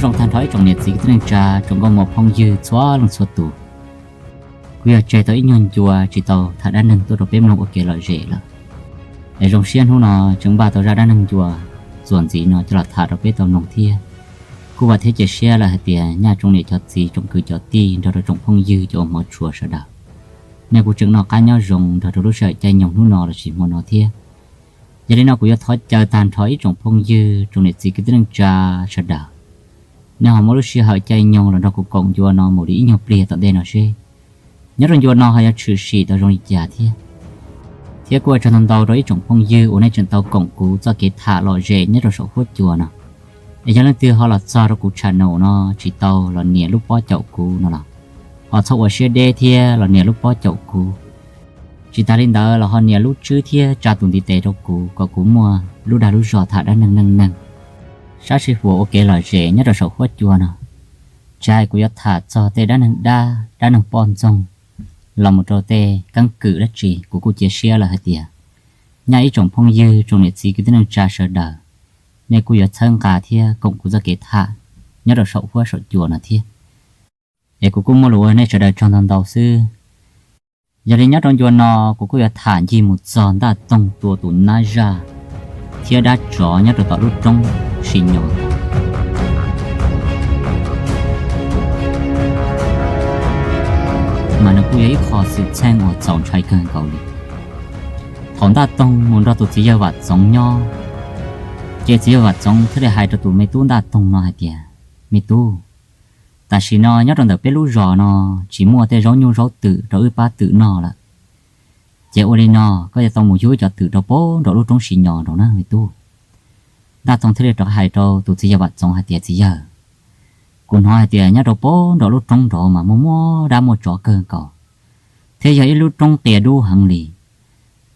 Zoo tag nrho ib tsoom niam txiv kwv tij neej tsa, tsoom nkauj muam phooj ywg txhua leej txhua tus. Kuv yog tseg tau ib nyuag ncua tsis tau tham dab neeg tuaj rau peb mloog ua kev lom zem lawm. Es zoo siab hnub no tseem npaj tau zaj dab neeg ncua txuas ntxiv no coj los tham rau peb tau mloog thiab. Kuj vam thiab cia siab lawm hais tias nyaj tsoom niam cov txiv, tsoom kwv cov tij nrog rau tsoom phooj ywg cov uas hmov tshua sawv daws, nej kuj tseem noj qab nyob zoo nrog rau lub sij hawm caij nyoog hnub no lossis hmo no thiab. Yog li no kuv yuav thov caw tag nrho ib tsoom phooj ywg, tsoom niam txiv kwv tij neej tsa sawv daws, nej ho muab lub sij hawm caij nyoog los nrog kuv koom ncua no mus li ib nyuag pliag tom ntej no seb nyob rau ncua no ho yuav tshwm sim tau zoo li cas thiab. Thiab kuj ua tsaug ntau ntau rau ib tsoom phooj ywg uas nej tseem tau koom kuv txoj kev tham lom zem nyob rau saum huab cua no. Es yog leej twg ho los txog rau kuv channel no tsis tau los nias lub pob caum kuv no los ho txhob ua siab deb thiab los nias lub pob caum kuv. Tsis tas li ntawd los ho nias lub tswb thiab tsa tus ntiv tes rau kuv kom kuv muaj lub dag lub zog tham dab neeg neej neeg, sab sij huam ua kev lom zem nyob rau saum huab cua no. Tsis hais kuv yuav tham txog tej dab neeg dab, dab neeg poj ntxoog, los mus rau tej keeb kwm dab tsi, kuv kuj cia siab lawm hais tias nyaj ib tsoom phooj ywg, tsoom niam txiv kwv tij neej tsa sawv daws, nej kuj yuav txhawb nqa thiab koom kuv txoj kev tham nyob rau saum huab saum cua no thiab. Es kuv kuj muaj lus ua nej sawv daws tsaug ntau ntau xwb. Yog li nyob rau ncua no kuv kuj yuav tham ncig mus txog Ntaj Toog tua tus nab zaj thiab dab tsov nyob rau tom lub roob Sim Nyos. Mas nws kuj yog ib qho xwm txheej uas txaus ntshai kawg nkaus li. Thaum Ntaj Toog mus nrog tus txiv yawg Vam Txoov nyob, ces txiv yawg Vam Txoov thiaj li hais rau tus me tub Ntaj Toog no hais tias, Me tub, tam sim no nyob rau ntawm peb lub zos no tsis muaj tej zaub nyuj zaub twm rau wb pab twm noj lawm. Ces ua li no, koj yuav tau mus yug wb cov twm rau pem nram lub roob Sim Nyos nraud na me tub. Ntaj Toog thiaj li rov hais rau tus txiv yawg Vam Txoov hais tias, Txiv yawg, kuv hnov hais tias nyob rau pem nram lub roob nraud mas muaj muaj dab muaj tsov kawg nkaus, thiab yog ib lub roob qias dub heev li.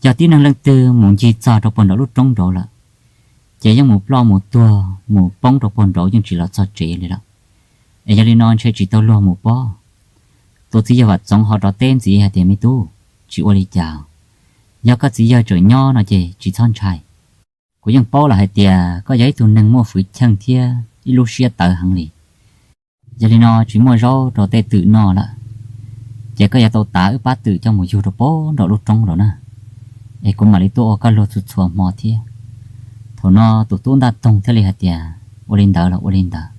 Yog tib neeg leej twg mus ncig txog rau pem nram lub roob nraud lawm, ces yeej mus ploj mus tuag mus poob rau pem nraud yeej tsis los txog tsev li lawm. Es yog li no ntshe tsis tau luag mus pob. Tus txiv yawg Vam Txoov ho rov teb ntxiv hais tias, Me tub, tsis ua li cas. Yog koj txiv yawg tseem nyob no ces tsis txhob ntshai. Kuv yeej paub lawm hais tias koj yog ib tug neeg muaj fwv cheej thiab ib lub siab tawv heev li. Yog li no tsis muaj zaub rau tej twm noj lawm, ces koj yuav tau tav wb pab twm coj mus yug rau pem nram lub roob lawm na. Es kuv mam li tuaj ua koj luag txhua txhua hmo thiab. Thaum no tus tub Ntaj Toog thiaj li hais tias, Ua li ntawd los ua li ntawd.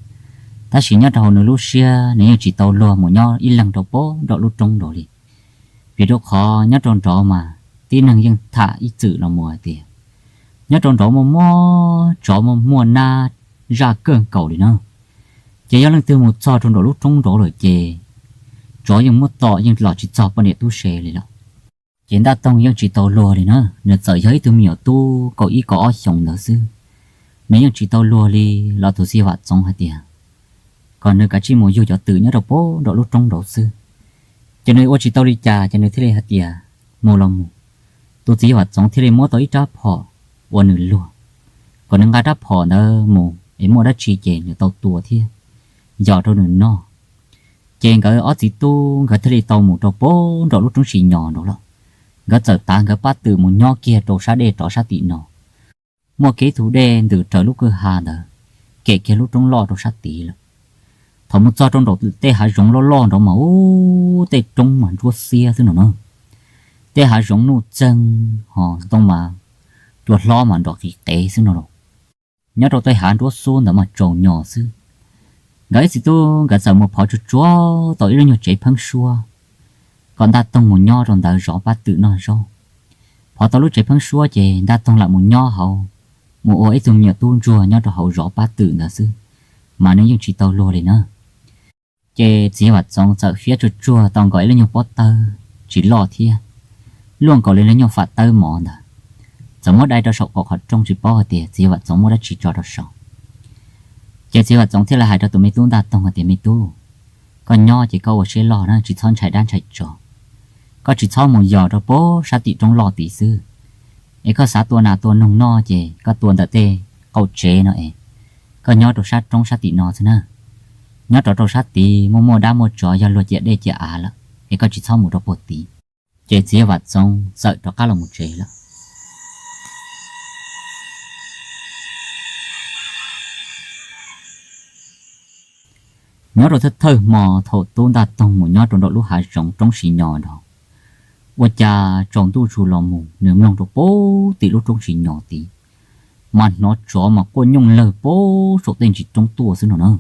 Tab sis nyob rau hauv nws lub siab nws yeej tsis tau luag mus nyob ib leeg rau pem nram lub roob nraud li. Vim rau qhov nyob rau nraud mas tib neeg yeej tham ib txwm los mus hais tias nyob rau nraud muaj muaj tsov muaj muaj nab zaj kawg nkaus li na. Ces yog leej twg mus txog rau nram lub roob nraud lawm ces tsov yeej muab tom yeej los tsis txog poj niam tub se li lawm. Ces Ntaj Toog yeej tsis tau luag li na, nws txawm yog ib tug me nyuam tub kaum ib kaum ob xyoos ntawd xwb, nws yeej tsis tau luag li. Los tus txiv yawg Vam Txoov hais tias kom nws kav tsij mus yug cov twm nyob rau pem nram lub roob nraud xwb. Ces nws ua tsis tau li cas ces nws thiaj li hais tias, Mus los mus. Tus txiv yawg Vam Txoov thiaj li muab tau ib rab phom ua nws luag, kom nws nqa rab phom ntawd mus es muaj dab tsi ces nws tau tua thiab yos rau nws noj. Ces nkawd ob txiv tub nkawd thiaj li tau mus rau pem nram lub roob Sim Nyos nraud lawm. Nkawd txawm tav nkawd pab twm mus nyob kiag rau sab dej rov sab tim no. Muaj kiag ib tug dej ntws raws lub kwj ha ntawd, kem kiag lub roob loj rau sab tid lawm. Thaum mus txog rau nraum tej hav zoov loj loj nraud mas ub, tej roob mas nruab xiab xwb no na. Tej hav zoov nuj txeeg ho ntoo mas cua hlob mas nrov qis qev xwb no los. Nyob rau tej hav nruab xub ntawd mas tsaus nyos xwb. Nkawd ib txiv tub nkawd txawm mus phov tsuag tsuag tau ib lub nyuag tsev pheeb suab kom Ntaj Toog mus nyob rau ntawd zov pab twm noj zaub. Phov tau lub tsev pheeb suab ces Ntaj Toog lam mus nyob hauv, mus ua ib tug me nyuam tub ntsuag nyob rau hauv zov pab twm ntawd xwb, mas nws yeej tsis tau luag li na. Ces txiv yawg Vam Txoov txawm fiab tsuag tsuag tau nkaus ib lub nyuag pob tawb tsis loj thiab, luaj nkaus li lub nyuag fam tawb mov ntawd, txawm muab dai rau saum qaum qhov rooj tsis paub hais tias txiv yawg Vam Txoov muab dab tsi tso rau saum. Ces txiv yawg Vam Txoov thiaj li hais rau tus me tub Ntaj Toog hais tias, Me tub, koj nyob ces koj ua siab loj na, tsis txhob ntshai dab ntshai tsov. Koj tsis txhob mus yos rau pem sab tim roob loj tid xwb, es koj xav tua nas tua noog noj ces koj tua ntawm tej qaum tsev no es, koj nyob rau sab roob sab tim no xwb na. Nyob rau rau sab tid muaj muaj dab muaj tsov yog luag ciam dej ciam av lawm, es koj tsis txhob mus rau puag tid. Ces txiv yawg Vam Txoov txawm rov qab los mus tsev lawm. Nyob rau thawj thawj hmo thaum Tub Ntaj Toog mus nyob rau nraum lub hav zoov roob Siv Nyos nrad, ua cas tsaus ntuj zus los mus nws mloog rau puag tim lub roob Siv Nyos tid, mas hnov tsov mas quaj nyooj lawg puag saum tej ntsis roob tuaj xwb no na.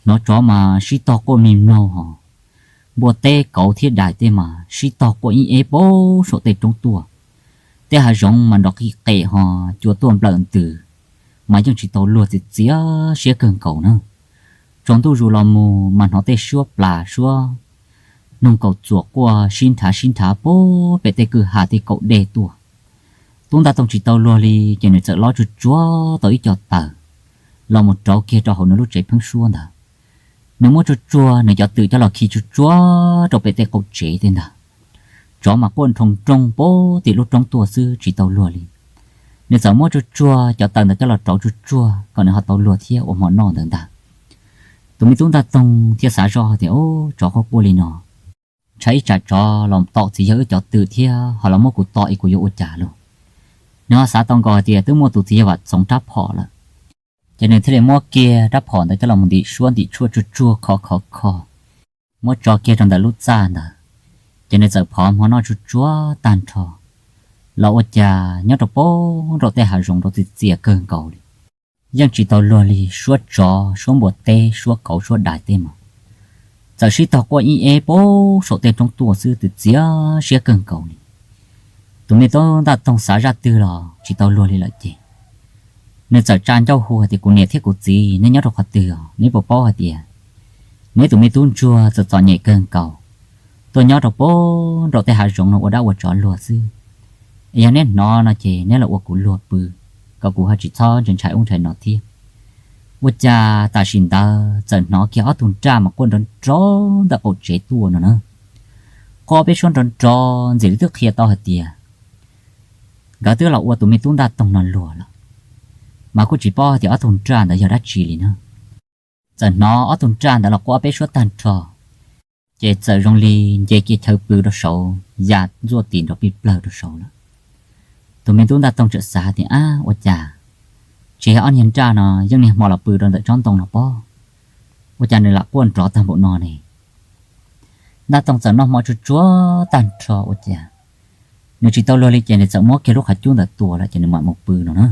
Hnov tsov mas sib tog quaj mi mlaug hos, npua teb kauv thiab dais tej mas sib tog quaj ib eb puag saum tej roob tuaj. Tej hav zoov mas nrov qis qes hos cua tuaj nplawm ntws, mas yeej tsis tau luag, txiv txiav siab kawg nkaus na. Tsaus ntuj zus los mus mas hnov tej suab plas suab noog kaum txuas quaj sib nrhav sib nrhav puag pem tej kwj ha tej kaum dej tuaj. Tub Ntaj Toog tsis tau luag li ces nws txawm lob tsuag tsuag tau ib co taws los mus rauv kiag rau hauv nws lub tsev pheeb suab ntawd. Nws muab tsuag tsuag nws cov twm coj los khi tsuag tsuag rau pem tej qaum tsev tej ntawd. Tsov mas quaj nroo nrooj puag tim lub roob tuaj xwb tsis tau luag li. Nws txawm muab tsuag tsuag cov taws ntawd coj los rauv tsuag tsuag kom nws ho tau luag thiab ua hmo noj ntawd ntag. Tus me tub Ntaj Toog thiaj xav zoj tias, Ub, tsov quaj quaj li no, ntshai ib tsam tsov los tom txiv yawg wb cov twm thiab ho los muab kuv tom es kuv yuav ua cas lauj? Nws ho xav tau nkaus hais tias twb muaj tus txiv yawg Vam Txoov rab phom lawm, ces nws thiaj li muab kiag rab phom ntawd coj los mus ntim suab ntim tshuaj tsuag tsuag kho kho kho, muab tso kiag rau ntawm lub txaj ntawd, ces nws txawm phov hmo noj tsuag tsuag tag nrho los ua cas nyob rau puag nraum tej hav zoov nrov txias txias kawg nkaus li. Yeej tsis tau luag li, suab tsov suab npua teb suab kauv suab dais tej mas txawm sib tog quaj ib eb puag saum tej roob tuaj xwb, txias txias siab kawg nkaus li. Tus me tub Ntaj Toog xav zaj twg los tsis tau luag li lawm ces nws txawm tsa ncauj hu hais tias, Kuv niam thiab kuv txiv, neb nyob rau qhov twg os? Neb puas paub hais tias neb tus me tub ntsuag txom txom nyem kawg nkaus, tuaj nyob rau puag nraum tej hav zoov no ua dab ua tsov luag xwb. Es yog neb hnov no ces neb los ua kuv luag pw, kom kuv ho tsis txhob ntshai ntshai ub ntshai no thiab. Ua cas tam sim ntawd txawm hnov kiag ob tug nraj mas quaj nrov nrov ntawm qaum tsev tuaj no na. Quaj ob peb suab nrov nrov ntxim li twb qhia tau hais tias nkawd twb los ua tus me tub Ntaj Toog no luag lawm, mas kuj tsis paub hais tias ob tug nraj ntawd yog dab tsi li na. Txawm hnov ob tug nraj ntawd los quaj ob peb suab tag nrho, ces txawm zoo li nce kiag chaw pw rau saud ya ntxuaj tis nrov pij plawg rau saud lawm. Tus me tub Ntaj Toog txawm xav tias, Ab, ua cas tsis yog ob niag nraj no yeej niaj hmo los pw rau ntawm tsob ntoo no pob, ua cas nws lam quaj nrov tag npaum no ne? Ntaj Toog txawm noj hmo tsuag tsuag tag nrho ua cas nws tsis tau luag li ces nws txawm muab kiag lub qhov cub ntawd tua lawm ces nws mam mus pw no na.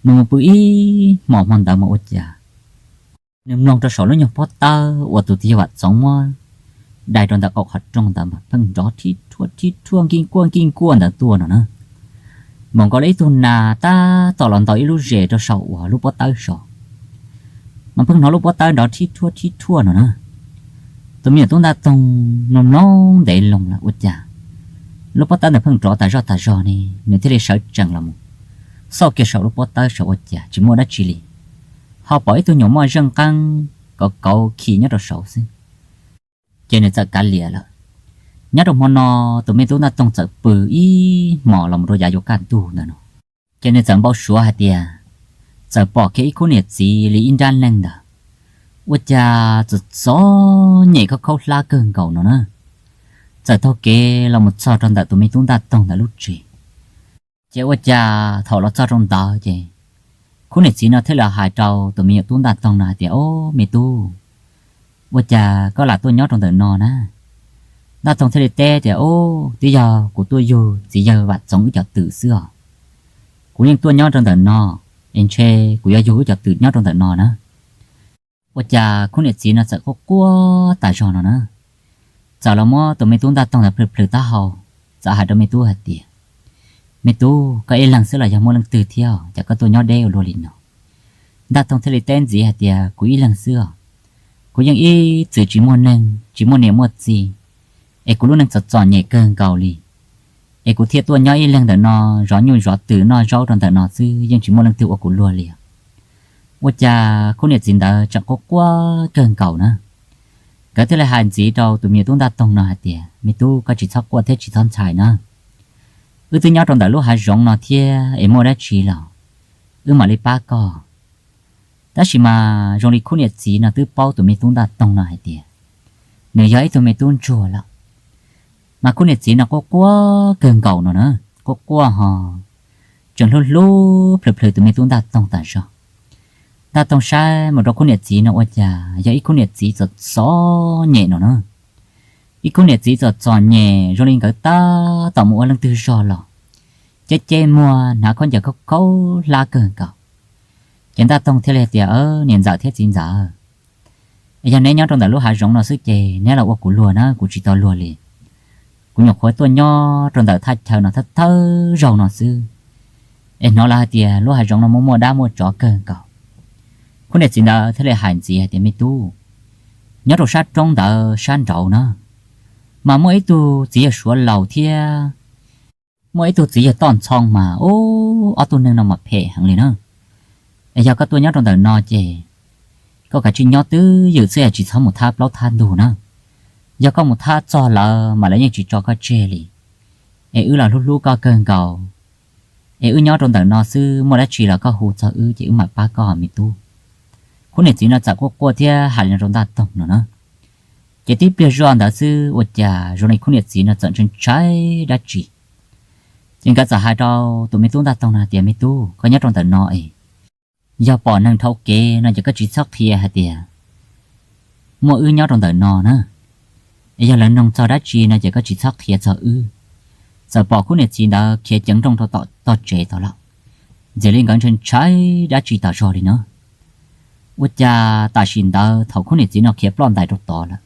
Nws mus pw ib hmos hmo ntawd mas ua cas nws mloog rau saum lub nyuag pob tawb uas tus txiv yawg Vam Txoov muab dai rau ntawm qaum qhov rooj ntawd mas pheej nrov thib thuaj thib thuaj nkij nkuaj nkij nkuaj ntawd tuaj no na. Npaum nkaus li ib tug nas tab tom los ntaus ib lub zes rau saum uas lub pob tawb saud, mas pheej hnov lub pob tawb nrov thib thuaj thib thuaj no na. Tus me nyuam tub Ntaj Toog mloog mloog ntev loo lawm ua cas lub pob tawb ntawd pheej nrov tas zog tas zog ne, nws thiaj li sawv tsees los mus xauj kiag saum lub pob tawb saud ua cas tsis muaj dab tsi li, ho pom ib tug nyuam moj zeej qeeb kauv kauv khi nyob rau saud xwb. Ces nws txawm kav liam lawm. Nyob rau hmo no tus me tub Ntaj Toog txawm pw ib hmos los mus rau yav yuav kaj ntug ntawd no, ces nws txawm npau suav hais tias txawm pom kiag ib khub niam txiv li ib nrab neeg ntawd, ua cas txom txom nyem khaub khaub hlab kawg nkaus no na, txawm taug kev los mus txog rau ntawm tus me tub Ntaj Toog ntawd lub tsev. Ces ua cas thaum los txog rau ntawd ces khub niam txiv no thiaj li hais rau tus me nyuam tub Ntaj Toog no hais tias, Ob, me tub, ua cas koj lam tuaj nyob rau ntawm no na? Ntaj Toog thiaj li teb tias, Ob, twb yog kuv tuaj yug txiv yawg Vam Txoov wb cov twm xwb os. Kuv yeej tuaj nyob rau ntawm no, es ntshe kuv yuav yug wb cov twm nyob rau ntawm no na. Ua cas khub niam txiv no txawm quaj quaj tas zog no na, txawm los muab tus me tub Ntaj Toog ntawd plhws plhws taub hau, txawm hais rau me tub hais tias, Me tub, koj ib leeg xwb los yog muaj leej twg thiab os, cas koj tuaj nyob deb ua luaj li no? Ntaj Toog thiaj li teb ntxiv hais tias, Kuv ib leeg xwb os. Kuv yeej ib txwm tsis muaj neeg, tsis muaj niam muaj txiv, es kuv lub neej txom txom nyem kawg nkaus li, es kuv thiaj tuaj nyob ib leeg ntawm no, zov nyuj zov twm noj zaub rau ntawm no xwb, yeej tsis muaj leej twg ua kuv luag li os. Ua cas khub niam txiv ntawd tseem quaj quaj kawg nkaus na. Nkawd thiaj li hais ntxiv rau tus me nyuam tub Ntaj Toog no hais tias, Me tub, koj tsis txhob quaj thiab tsis txhob ntshai na. Wb twb nyob rau ntawm lub hav zoov no thiab es muaj dab tsi los wb mam li pab koj. Tab sis mas zoo li khub niam txiv no twb paub tus me tub Ntaj Toog no hais tias nws yog ib tug me tub ntsuag lawm, mas khub niam txiv no quaj quaj kawg nkaus no na, quaj quaj ho tseem hlub hlub plhws plhws tus me tub Ntaj Toog tas zog. Ntaj Toog saib mus rau khub niam txiv no ua cas yog ib khub niam txiv txom txom nyem no na. Ib khub niam txiv txom txom nyem zoo li nkawd tab tom mus ua leej twg zog los ceb ceb muag hnav khaub ncaws khaub khaub hlab kawg nkaus. Ces Ntaj Toog thiaj li tias, Niam ntxawm thiab txiv ntxawm, yog neb nyob rau ntawm lub hav zoov no xwb ces neb los ua kuv luag na, kuv tsis tau luag li. Kuv nyuam qhuav tuaj nyob rau ntawm thaj chaw no thawj thawj zaug no xwb, es hnov lawv hais tias lub hav zoov no muaj muaj dab muaj tsov kawg nkaus. Khub niam txiv ntawd thiaj li hais ntxiv hais tias, Me tub, nyob rau sab roob ntawd sab nraud na, mas muaj ib tug txiv yawg Suav laus thiab muaj ib tug txiv yawg Toj Ntxhoo mas, ub, ob tug neeg no mas phem heev li na. Es yog koj tuaj nyob rau ntawm no ces koj kav tsij nyob twj ywm xwb es tsis txhob mus thab plaub thab ntug na. Yog koj mus thab txog lawv mas lawv yeej tsis tso koj tseg li. Es wb los hlub hlub koj kawg nkaus, es wb nyob rau ntawm no xwb, muaj dab tsi los koj hu txog wb ces wb mam pab koj me tub. Khub niam txiv no txawm quaj quaj thiab hais li no rau Ntaj Toog no na. Ces tib pliag zoj ntawd xwb ua cas zoo li khub niam txiv no txawm ntshai ntshai dab tsi. Ces nkawd txawm hais rau tus me tub Ntaj Toog no tias, Me tub, koj nyob rau ntawm no es yog pom neeg dhau kev no ces koj tsis txhob qhia hais tias muaj wb nyob rau ntawm no na. Es yog lawv noog txog dab tsi no ces koj tsis txhob qhia txog wb. Txawm pom khub niam txiv ntawd khiav ceev nrooj rau tom tog tsev tod lawm, ntxim li nkawd ntshai ntshai dab tsi tas zog li na. Ua cas tam sim ntawd thaum khub niam txiv no khiav ploj ntais rau tod lawm,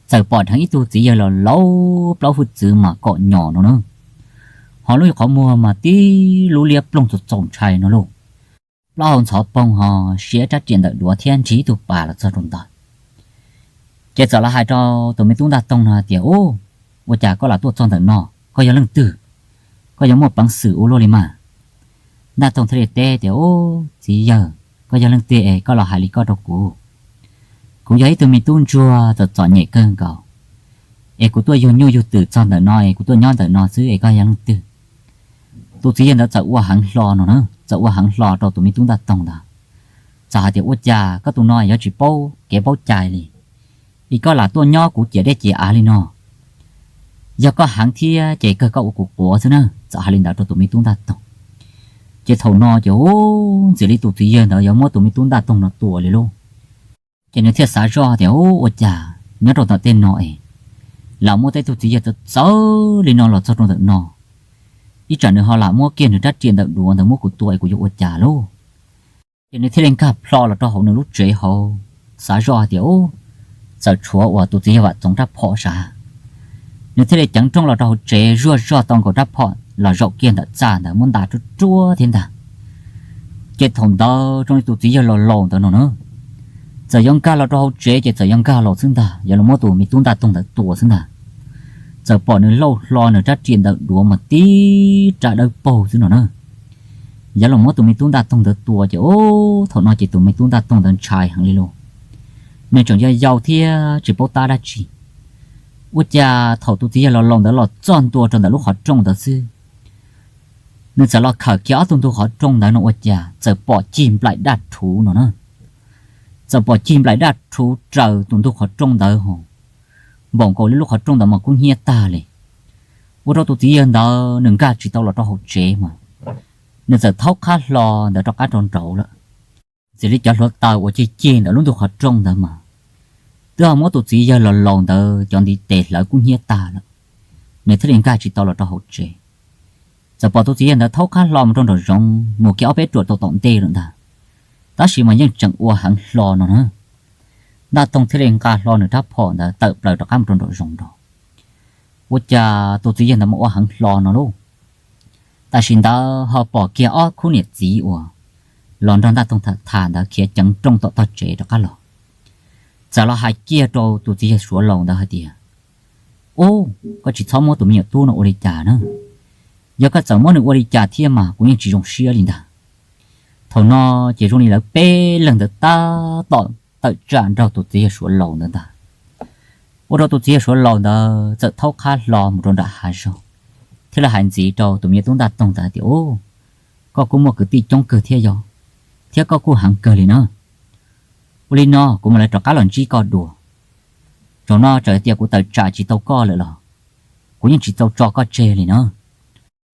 txawm pom dheev ib tug txiv yawg laus laus plaub hwj txwv mas kom nyom no na, ho lub qhov muag mas tib lub liab ploog txaus txaus ntshai no lauj. Plaub hau ntxhov poog ho siab rab riam ntawm duav thiab nrig ib tug pas los txog rau ntawd. Ces txawm los hais rau tus me tub Ntaj Toog no tias, Ub, ua cas koj los tuaj txog ntawm no, koj yog leej twg? Koj yuav muaj peev xwm ua luaj li mas? Ntaj Toog thiaj li teb tias, Ub, txiv yawg, koj yog leej twg es koj los hais li koj rau kuv? Kuv yog ib tug me tub ntsuag txom txom nyem kawg nkaus, es kuv tuaj yug nyuj yug twm txog ntawm no es kuv tuaj nyob ntawm no xwb es koj yog leej twg? Tus txiv yawg ntawd txawm ua heev hlo no na, txawm ua heev hlo rau tus me tub Ntaj Toog ntawd, txawm hais tias, Ua cas koj tus no yuav tsis paub kev paub cai li, es koj lam tuaj nyob kuv ciam dej ciam av li no? Yog koj heev thiab ces kawg koj ua kuv quav xwb na. Txawm hais li ntawd rau tus me tub Ntaj Toog. Ces thaum no ces ub, ntxim li tus txiv yawg ntawd yuav muab tus me tub Ntaj Toog no tua li lauj. Ces nws thiaj xav zoj tias, Ub, ua cas nyob rau tom tej no es lam muaj tej tug txiv yawg txawv txawv li no los txog rau ntawm no, ib tsam nws ho lam muab kiag nws rab riam ntawm duav ntawd muab kuv tua es kuv yuav ua cas lauj? Ces nws thiaj li nkag plho los rau hauv nws lub tsev hauv, xav zoj hais tias, Ub, txawm tshuav uas tus txiv yawg Vam Txoov rab phom sav. Nws thiaj li ceev nrooj los rau hauv tsev zuaj zog tau nkaus rab phom los zaum kiag ntawm txaj ntawd muab nta ruaj ruaj thiab ntag. Ces thaum ntawd zoo li tus txiv yawg laus laus ntawd no na, txawm yuav nkag los rau hauv tsev ces txawm yuav nkag los xwb ntag, yuav los muab tus me tub Ntaj Toog ntawd tua xwb ntag. Txawm pom nws lauj hlo nws rab riam ntawm duav mas tib rab dawb paug xwb no na, yuav los muab tus me tub Ntaj Toog ntawd tua ces ub, thaum no ces tus me tub Ntaj Toog ntawd ntshai heev li lauj. Nws tseem yau yau thiab tsis paub tab dab tsi. Ua cas thaum tus txiv yawg laus laus ntawd los txog ntua rau ntawm lub qhov rooj ntawd xwb, nws txawm los khawm kiag ob tug ntug qhov rooj ntawd no ua cas txawm pom cig nplaim daj rhuv no na. Txawm pom cig nplaim daj rhuv raws tus ntug qhov rooj ntawd ho, npaum nkaus li lub qhov rooj ntawd mas kub hnyiab tag li. Ua rau tus txiv yawg ntawd nws nkag tsis tau los rau hauv tsev mas nws txawm thaub qhab hlo ntawd rov qab rau nraud lawm. Ntxim li cov hluav taws uas cig cig ntawm lub ntug qhov rooj ntawd mas twb ho muab tus txiv yawg laus laus ntawd cov ntiv tes hlawv kub hnyiab tag lawm. Nws thiaj li nkag tsis tau los rau hauv tsev. Txawm pom tus txiv yawg ntawd thaub qhab hlo mus rau nraum zoov mus kiag ob peb ruam tau tom ntej lawm ntag, tab sis mas yeej tseem ua heev hlo no na. Ntaj Toog thiaj li nqa hlo nws rab phom ntawd tawm plaws rov qab mus rau nraum zoov nrog. Ua cas tus txiv yawg ntawd mas ua heev hlo no lauj. Tam sim ntawd ho pom kiag ob khub niam txiv uas los nrog Ntaj Toog tham tham ntawd khiav ceev nrooj tom tog tsev rov qab los. Txawm los hais kiag rau tus txiv yawg Suav laus ntawd hais tias, Ub, koj tsis txhob muab tus me nyuam tub no ua li cas na. Yog koj txawm muab nws ua li cas thiab mas kuv yeej tsis zoo siab li ntag. Thaum no ces zoo li lawv peb leeg ntawd tab tom tawm tsam nrog tus txiv yawg Suav laus ntawd ntag. Ua rau tus txiv yawg Suav laus ntawd txawm thaub qhab hlo mus rau nram hav zoov, thiab lawv hais ntxiv rau tus me nyuam tub Ntaj Toog ntawd hais tias, Ub, koj kuj muaj kwv tij coob kawg thiab yog, thiab koj kuj heev kawg li na. Ua li no kuv mam li rov qab los ntsib koj dua. Zaum no txawm tias kuv tawm tsam tsis tau koj lawm los kuv yeej tsis tau tso koj tseg li na.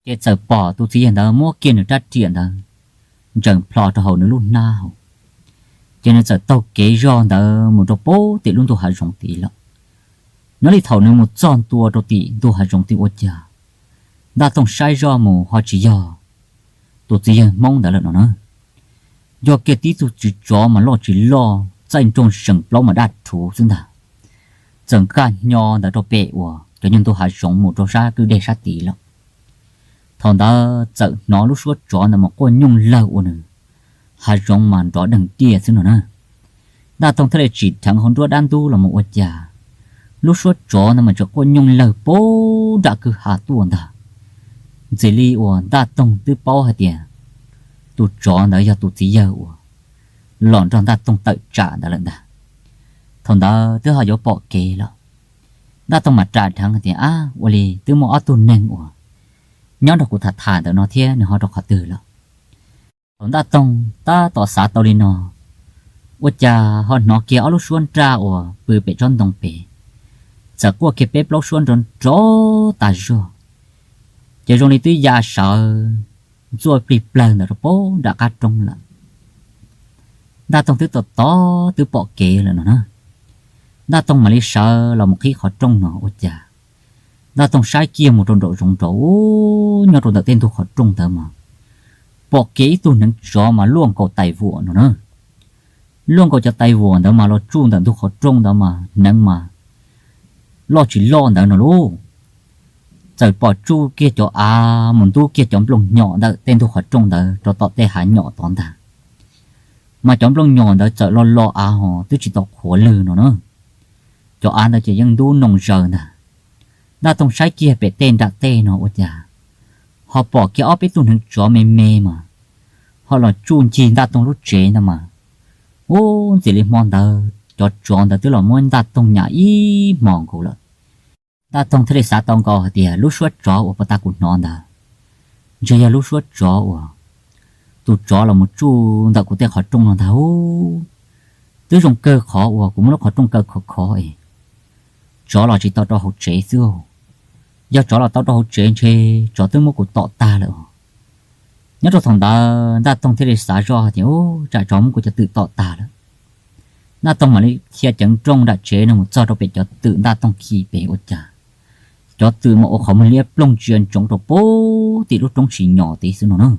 Ces txawm pom tus txiv yawg ntawd muab kiag nws rab riam ntawd ntseem plho rau hauv nws lub hnab hauv, Ces nws txawm taug kev zog ntawd mus rau pem tim lub ntuj hav zoov tid lawm. Nyob li thaum nws mus txog ntua rau tim ntuj hav zoov tid ua cas Ntaj Toog saib zoj mus ho tsis yog tus txiv yawg Hmoob ntawd lawm no na. Yog kiag tib tug tswv tsov mas loj tsis loj, txaij nroog seem plaub mas daj rhuv xwb ntag. Txawm nkag hnyo ntawd rau pem uas cov nyuag ntuj hav zoov mus rau sab kwj deg sab tid lawm. Thaum ntawd txawm hnov lub suab tsov ntawd mas quaj nyooj lawg ua nws hav zoov mas nrov deeg diaj xwb no na. Ntaj Toog thiaj li tsim dheev hauv nruab dab ntub los mus ua cas lub suab tsov ntawd mas tseem quaj nyooj lawg puag nram kwj ha tuaj ntag. Ntxim li uas Ntaj Toog twb paub hais tias tus tsov ntawd yog tus txiv yawg uas los nrog Ntaj Toog tawm tsam ntawd lawm ntag. Thaum ntawd twb ho yuav pom kev lawm, Ntaj Toog mam ras dheev hais tias, Ab, ua li twb muaj ob tug neeg uas nyob nrog kuv tham tham ntawm no thiab, nws ho rau qhov twg lawm? Thaum Ntaj Toog tab tom xav tau li no, ua cas ho hnov kiag ob lub suab nraj uas pw pem tsob ntoo pem, txawm quaj kiag peb plaub suab nrov nrov tas zog, ces zoo li twb ya sawv ntxuaj plig plawg ntawd rau pem nram qab roob lawm. Ntaj Toog twb tos tos twb pom kev lawm no na. Ntaj Toog mam li sawv los mus qhib qhov rooj no ua cas Ntaj Toog saib kiag mus rau nraum zoov nraud, nyob rau ntawm tej ntug qhov rooj ntawd mas pom kiag ib tug hneev tsov mas luaj nkaus tais vuam no na. Luaj nkaus cov tais vuam ntawd mas los tsuj ntawm ntug qhov rooj ntawd mas hneev mas loj tsis loj ntawd no lauj. Txawm pom tsuj kiag cov av mus ntub kiag cov nplooj nyom ntawm tej ntug qhov rooj ntawd rau tom tej hav nyom tod ntag. Mas cov nplooj nyom ntawd txawm lo lo av hos twb tsis tau qhuav lwg no na. Cov av ntawd ces yeej ntub noo zaws ntag. Ntaj Toog saib kiag pem tej nram tej no ua cas ho pom kiag ob peb tug hneev tsov me me mas ho los tsuj ncig Ntaj Toog lub tsev ntawd mas. Ub, ntxim li hmo ntawd cov tsov ntawd twb los muab Ntaj Toog nyam ib hmos nkaus lawm. Ntaj Toog thiaj li xav tau nkaus hais tias lub suab tsov uas puag ta kuv hnov ntawd ntshe yog lub suab tsov uas tus tsov los mus tsuj ntawm kuv tej qhov rooj no ntag ub. Twb zoo kawg qhov uas kuv muab lub qhov rooj kaw khov khov es tsov los tsis tau rau hauv tsev xwb. Yog tsov los tau rau hauv tsev ntshe tsov twb muab kuv tom tag lawm os. Nyob rau thaum ntawd Ntaj Toog thiaj li xav zoj hais tias, Ub, tsam tsov muab kuv cov twm tom tag lawm. Ntaj Toog mam li dhia ceev nrooj nram tsev no mus txog rau pem cov twm Ntaj Toog khi pem ua cas cov twm mas ua qhov muag liab ploog ntsia ntsoov rau pem tim lub roob tsis nyom tid xwb no na.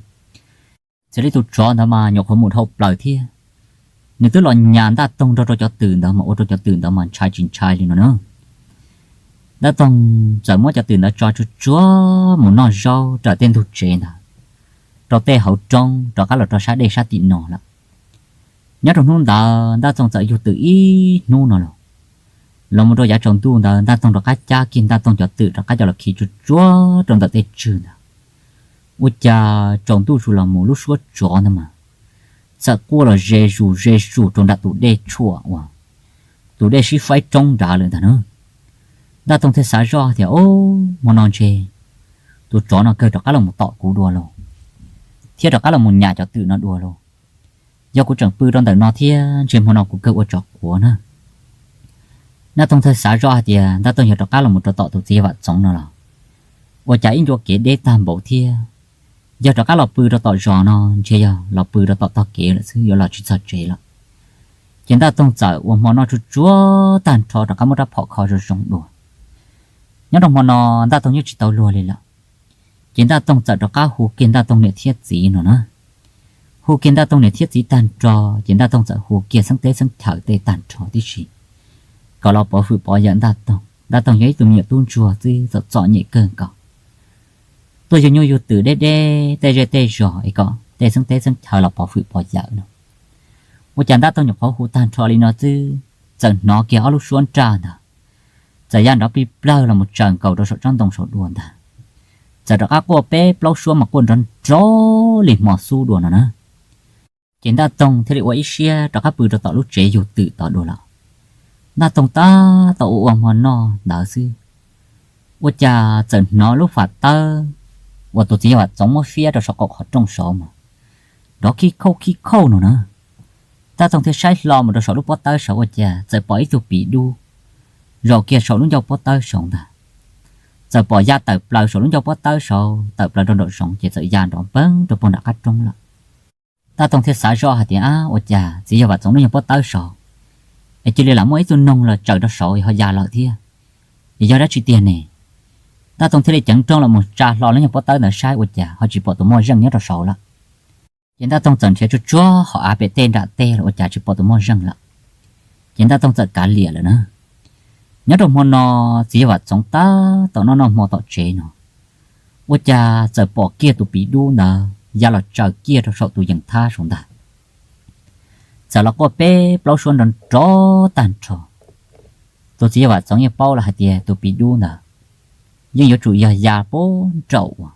Txawm li tus tsov ntawd mas nyuam qhuav mus dhau plaws thiab, nws twb los nyas Ntaj Toog nrog rau cov twm ntawd mas ua rau cov twm ntawd mas ntshai tsis ntshai li no na. Ntaj Toog txawm muab cov twm ntawd tso tsuag tsuag mus noj zaub raws tej ntug tsev ntawd, rau tej hauv roob rov qab los rau sab dej sab tim no lawm. Nyob rau hnub ntawd Ntaj Toog txawm yug twm ib hnub no los, los mus rau yav tsaus ntuj ntawd Ntaj Toog rov qab cab kiag Ntaj Toog cov twm rov qab coj los khi tsuag tsuag rau ntawm tej tswg ntawd. Ua cas tsaus ntuj zus los mus lub suab tsov ntawd mas txawm quaj los ze zus ze zus rau nram tus dej tshuam uas tus dej sib faib roob nrad lawm ntag na. Ntaj Toog thiaj xav zoj tias, Ob, hmo no ntshe tus tsov no kawg rov qab los mus tom kuv dua lauj, thiab rov qab los mus nyas cov twm no dua lauj. Yog kuv tseem pw rau ntawm no thiab ntshe hmo no kuv kawg ua tsov quav na. Ntaj Toog thiaj xav zoj hais tias Ntaj Toog yog rov qab los mus rau tom tus txiv yawg Vam Txoov no los, ua cas ib ncua kev deb tag npaum thiab. Yog rov qab los pw rau tom zos no ntshe yog los pw rau tom tog kev lawm xwb, yuav los tsis txog tsev lawm. Ces Ntaj Toog txawm ua hmo noj tsuag tsuag tag nrho rov qab muab rab phom kho zoo zoo dua. Nyob rau hmo no Ntaj Toog yeej tsis tau luag li lawm. Ces Ntaj Toog txawm rov qab hu kiag Ntaj Toog niam thiab txiv no na. Hu kiag Ntaj Toog niam thiab txiv tag nrho ces Ntaj Toog txawm hu kiag xeeb teb xeeb chaw tej tag nrho tib si, kom los pov hwm pov yawm Ntaj Toog. Ntaj Toog yog ib tug me nyuam tub ntsuag xwb, txom txom nyem kawg nkaus. Tuaj yug nyuj yug twm deb deb tej zej tej zos es kom tej xeeb teb xeeb chaw los pov hwm pov yawm no. Ua cas Ntaj Toog nyuam qhuav hu tag nrho li no xwb, txawm hnov kiag ob lub suab nraj ntawd txawm ya nrov plig plawg los mus tsaws nkaus rau saum tsob ntoo saum dua ntag. Txawm rov qab quaj peb plaub suab mas quaj nrov nrov li hmo xub dua no na. Ces Ntaj Toog thiaj li ua ib siab rov qab pw rau tom lub tsev yug twm tod dua lawm. Ntaj Toog tab tom ua ua hmo noj ntawd xwb, ua cas txawm hnov lub fam tawb uas tus txiv yawg Vam Txoov muab fiab rau saum qaum qhov rooj saud mas nrov khib khauj khib khauj no na. Ntaj Toog thiaj saib hlo mus rau saum lub pob tawb saud ua cas txawm pom ib tug piv dub zaum kiag saum lub ncauj pob tawb saud ntag. Txawm pom ya tawm plaws saum lub ncauj pob tawb saud tawm plaws rau nraum zoov ces txawm ya nrov npeeb rau puag nram qab roob lawm. Ntaj Toog thiaj xav zoj hais tias, Ab, ua cas txiv yawg Vam Txoov lub nyuag pob tawb saud es cia li lam muaj ib tug noog los tsaws rau saud ho ya lawm thiab, es yog dab tsi tiag ne? Ntaj Toog thiaj li ceev rooj los mus tsa hlo lub nyuag pob tawb ntawd saib ua cas ho tsis pom tus moj zeej nyob rau saud lawm. Ces Ntaj Toog txawm nrhiav tsuag tsuag hauv av pem tej nram tej los ua cas tsis pom tus moj zeej lawm. Ces Ntaj Toog txawm kav liam lawm na. Nyob rau hmo no, txiv yawg Vam Txoov tab tom noj noj hmo tom tsev no, ua cas txawm pom kiag tus piv dub ntawd ya los tsaws kiag rau saum tus yees thab saud ntag. Txawm los quaj peb plaub suab nrov nrov tag nrho. Tus txiv yawg Vam Txoov yeej paub lawm hais tias tus piv dub ntawd yeej yuav tsum yog ya puag nraum uas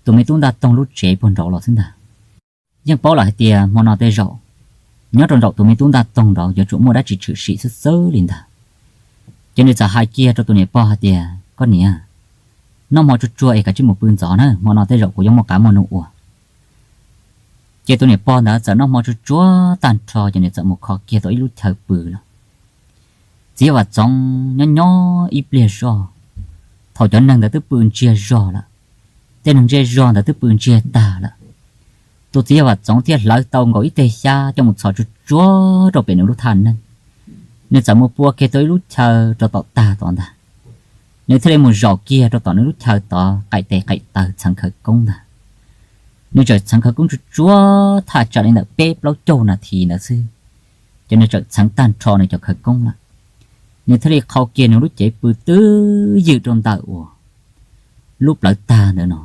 tus me tub Ntaj Toog lub tsev puag nraud los xwb ntag. Yeej paub lawm hais tias hmo no tej zaum nyob rau nraum tus me tub Ntaj Toog nraud yuav tsum muaj dab tsi tshwm sim xwb xwb li ntag. Ces nws txawm hais kiag rau tus niam pog hais tias, Koj niam, noj hmo tsuag tsuag es kav tsij mus pw ntxov na, hmo no tej zaum kuv yuav muaj qav muaj num ua. Ces tus niam pog ntawd txawm noj hmo tsuag tsuag tag nrho ces nws txawm mus kho kiag tau ib lub chaw pw lawm. Txiv yawg Vam Txoov nyob nyob ib pliag zoj, thaum cov neeg ntawd twb pw ntsiag zog lawm, tej neeg zej zog ntawd twb pw ntsiag tag lawm, tus txiv yawg Vam Txoov thiaj hlawv tau nkaus ib teg xyab coj mus txhos tsuag tsuag rau pem nws lub thaj neeb. Nws txawm mus pua kiag tau ib lub chaw rau tom tag tod ntag. Nws thiaj li mus zaum kiag rau tom nws lub chaw tod qaim tes qaim taw txheev khawv koob ntag. Nws txawm txheev khawv koob tsuag tsuag thaj tsam li ntawm peb plaub caug nas this ntawd xwb, ces nws txawm txheev tag nrho nws cov khawv koob lawm. Nws thiaj li qhau kiag nws lub cev pw twb ywm rau ntawm uas lub plawv tag ntawd no.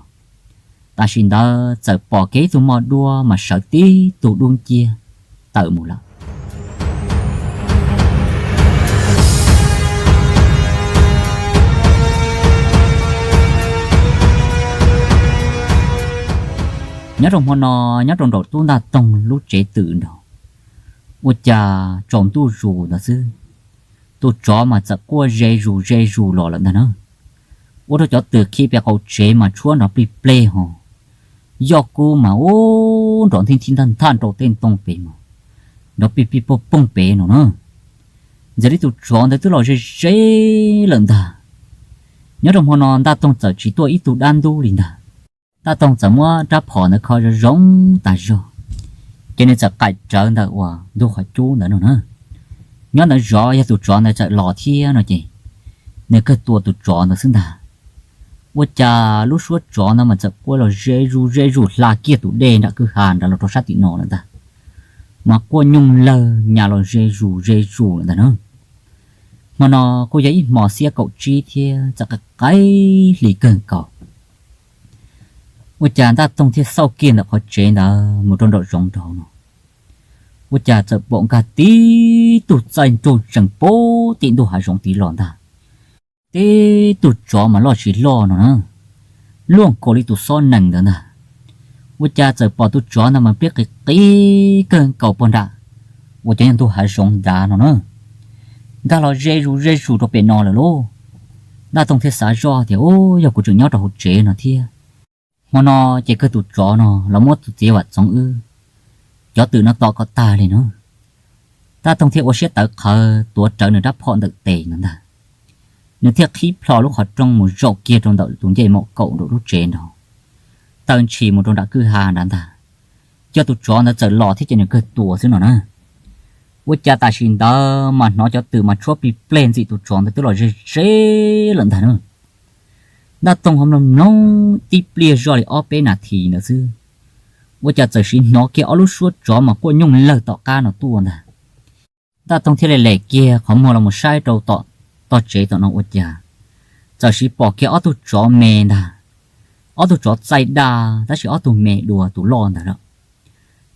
Tam sim ntawd txawm pom kiag ib tug moj duab mas sawv tib tug dub nciab tawm mus lawm. Nyob rau hmo no, nyob rau nraum tub Ntaj Toog lub tsev twm nraud, ua cas tsaus ntuj zus ntawd xwb, tus tsov mas txawm quaj ze zus ze zus los lawm ntag na. Ua rau cov twm khi pem qaum tsev mas tshuab nrov plig pleg ho, yoj kub mas ub nrov nthij nthij nthaj nthaj rau tej ntoo pem mas nrov pij pij pooj pooj pem no na. Ntxim li tus tsov ntawd twb los ze ze lawm ntag. Nyob rau hmo no Ntaj Toog txawm tsis tuaj ib tug dab ntub li ntag. Ntaj Toog txawm muab rab phom ntawd kho zoo zoo tas zog, ces nws txawm qaim rawv ntawm uas ntug qhov cub ntawd no na. Nyob ntawd zov yog tus tsov ntawd txawm los thiab no ces nws kawg tua tus tsov ntawd xwb ntag. Ua cas lub suab tsov ntawd mas txawm quaj los ze zus ze zus hla kiag tus dej nram kwj ha nrad los rau sab tim no lawm ntag, mas quaj nyooj lawg nyas los ze zus ze zus lawm ntag na. Hmo no kuj yog ib hmo xiab kaum tsib thiab txawm qaim qaim hli kawg nkaus. Ua cas Ntaj Toog thiaj xauj kiag ntawm qhov tsev ntawd mus rau nraum zoov nraud no, ua cas txawm pom nkag tib tug txaij nraug tsees puag tim ntug hav zoov tid los ntag. Tib tug tsov mas loj tsis loj no na, luaj nkaus li tus xob nees ntawd ntag. Ua cas txawm pom tus tsov ntawd mas pliab qis qis kawg nkaus puag nram uas cov yog ntug hav zoov nrad no na, nkag los ze zus ze zus rau pem no lawm lauj. Ntaj Toog thiaj xav zoj tias, Ub, yog kuv tseem nyob rau hauv tsev no thiab, hmo no ces kawg tus tsov no los muab tus txiv Vam Txoov wb cov twm no tom kom tag li no. Ntaj Toog thiaj ua siab tawv qhawv tuav rawv nws rab phom ntawm tes no ntag. Nws thiaj qhib plho lub qhov rooj mus zaum kiag rau ntawm tus ncej maum kaum nraum lub tsev nraud, taw ntshis mus rau nram kwj ha nrad ntag. Coj tus tsov ntawd txawm los thiab ces nws kawg tua xwb no na. Ua cas tam sim ntawd mas hnov cov twm mas tshuab plig pleg ntxim tus tsov ntawd twb los ze ze lawm ntag na. Ntaj Toog ho mloog mloog tib pliag zoj li ob peb nas this ntawd xwb, ua cas txawm sim hnov kiag ob lub suab tsov mas quaj nyooj lawg tom qab no tuaj ntag. Ntaj Toog thiaj li lem kiag qhov muag los mus saib rau tom tog tsev tom no ua cas txawm sim pom kiag ob tug tsov me ntag. Ob tug tsov txaij daj tab sis ob tug me dua tus loj ntawd lawm,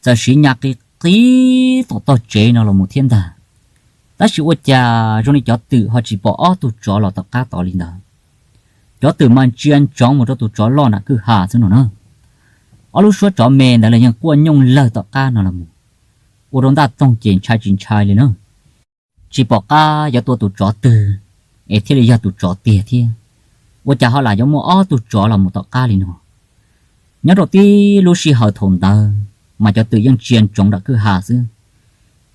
txawm sim nyas qis qis tom tog tsev no los mus thiab ntag. Tab sis ua cas zoo li cov twm ho tsis pom ob tug tsov los tom qab tod li ntawd. Cov twm mas ntsia ntsoov mus rau tus tsov loj nram kwj ha xwb no na. Ob lub suab tsov me ntawd los yeej quaj nyooj lawg tom qab no los mus, ua rau Ntaj Toog ces ntshai tsis ntshai li na. Tsis pom qab yuav tua tus tsov twg es thiaj li yog tus tsov tiag thiab, ua cas ho lam yuav muaj ob tug tsov los mus tom qab li no. Nyob rau tib lub sij hawm thaum ntawd mas cov twm yeej ntsia ntsoov nram kwj ha xwb,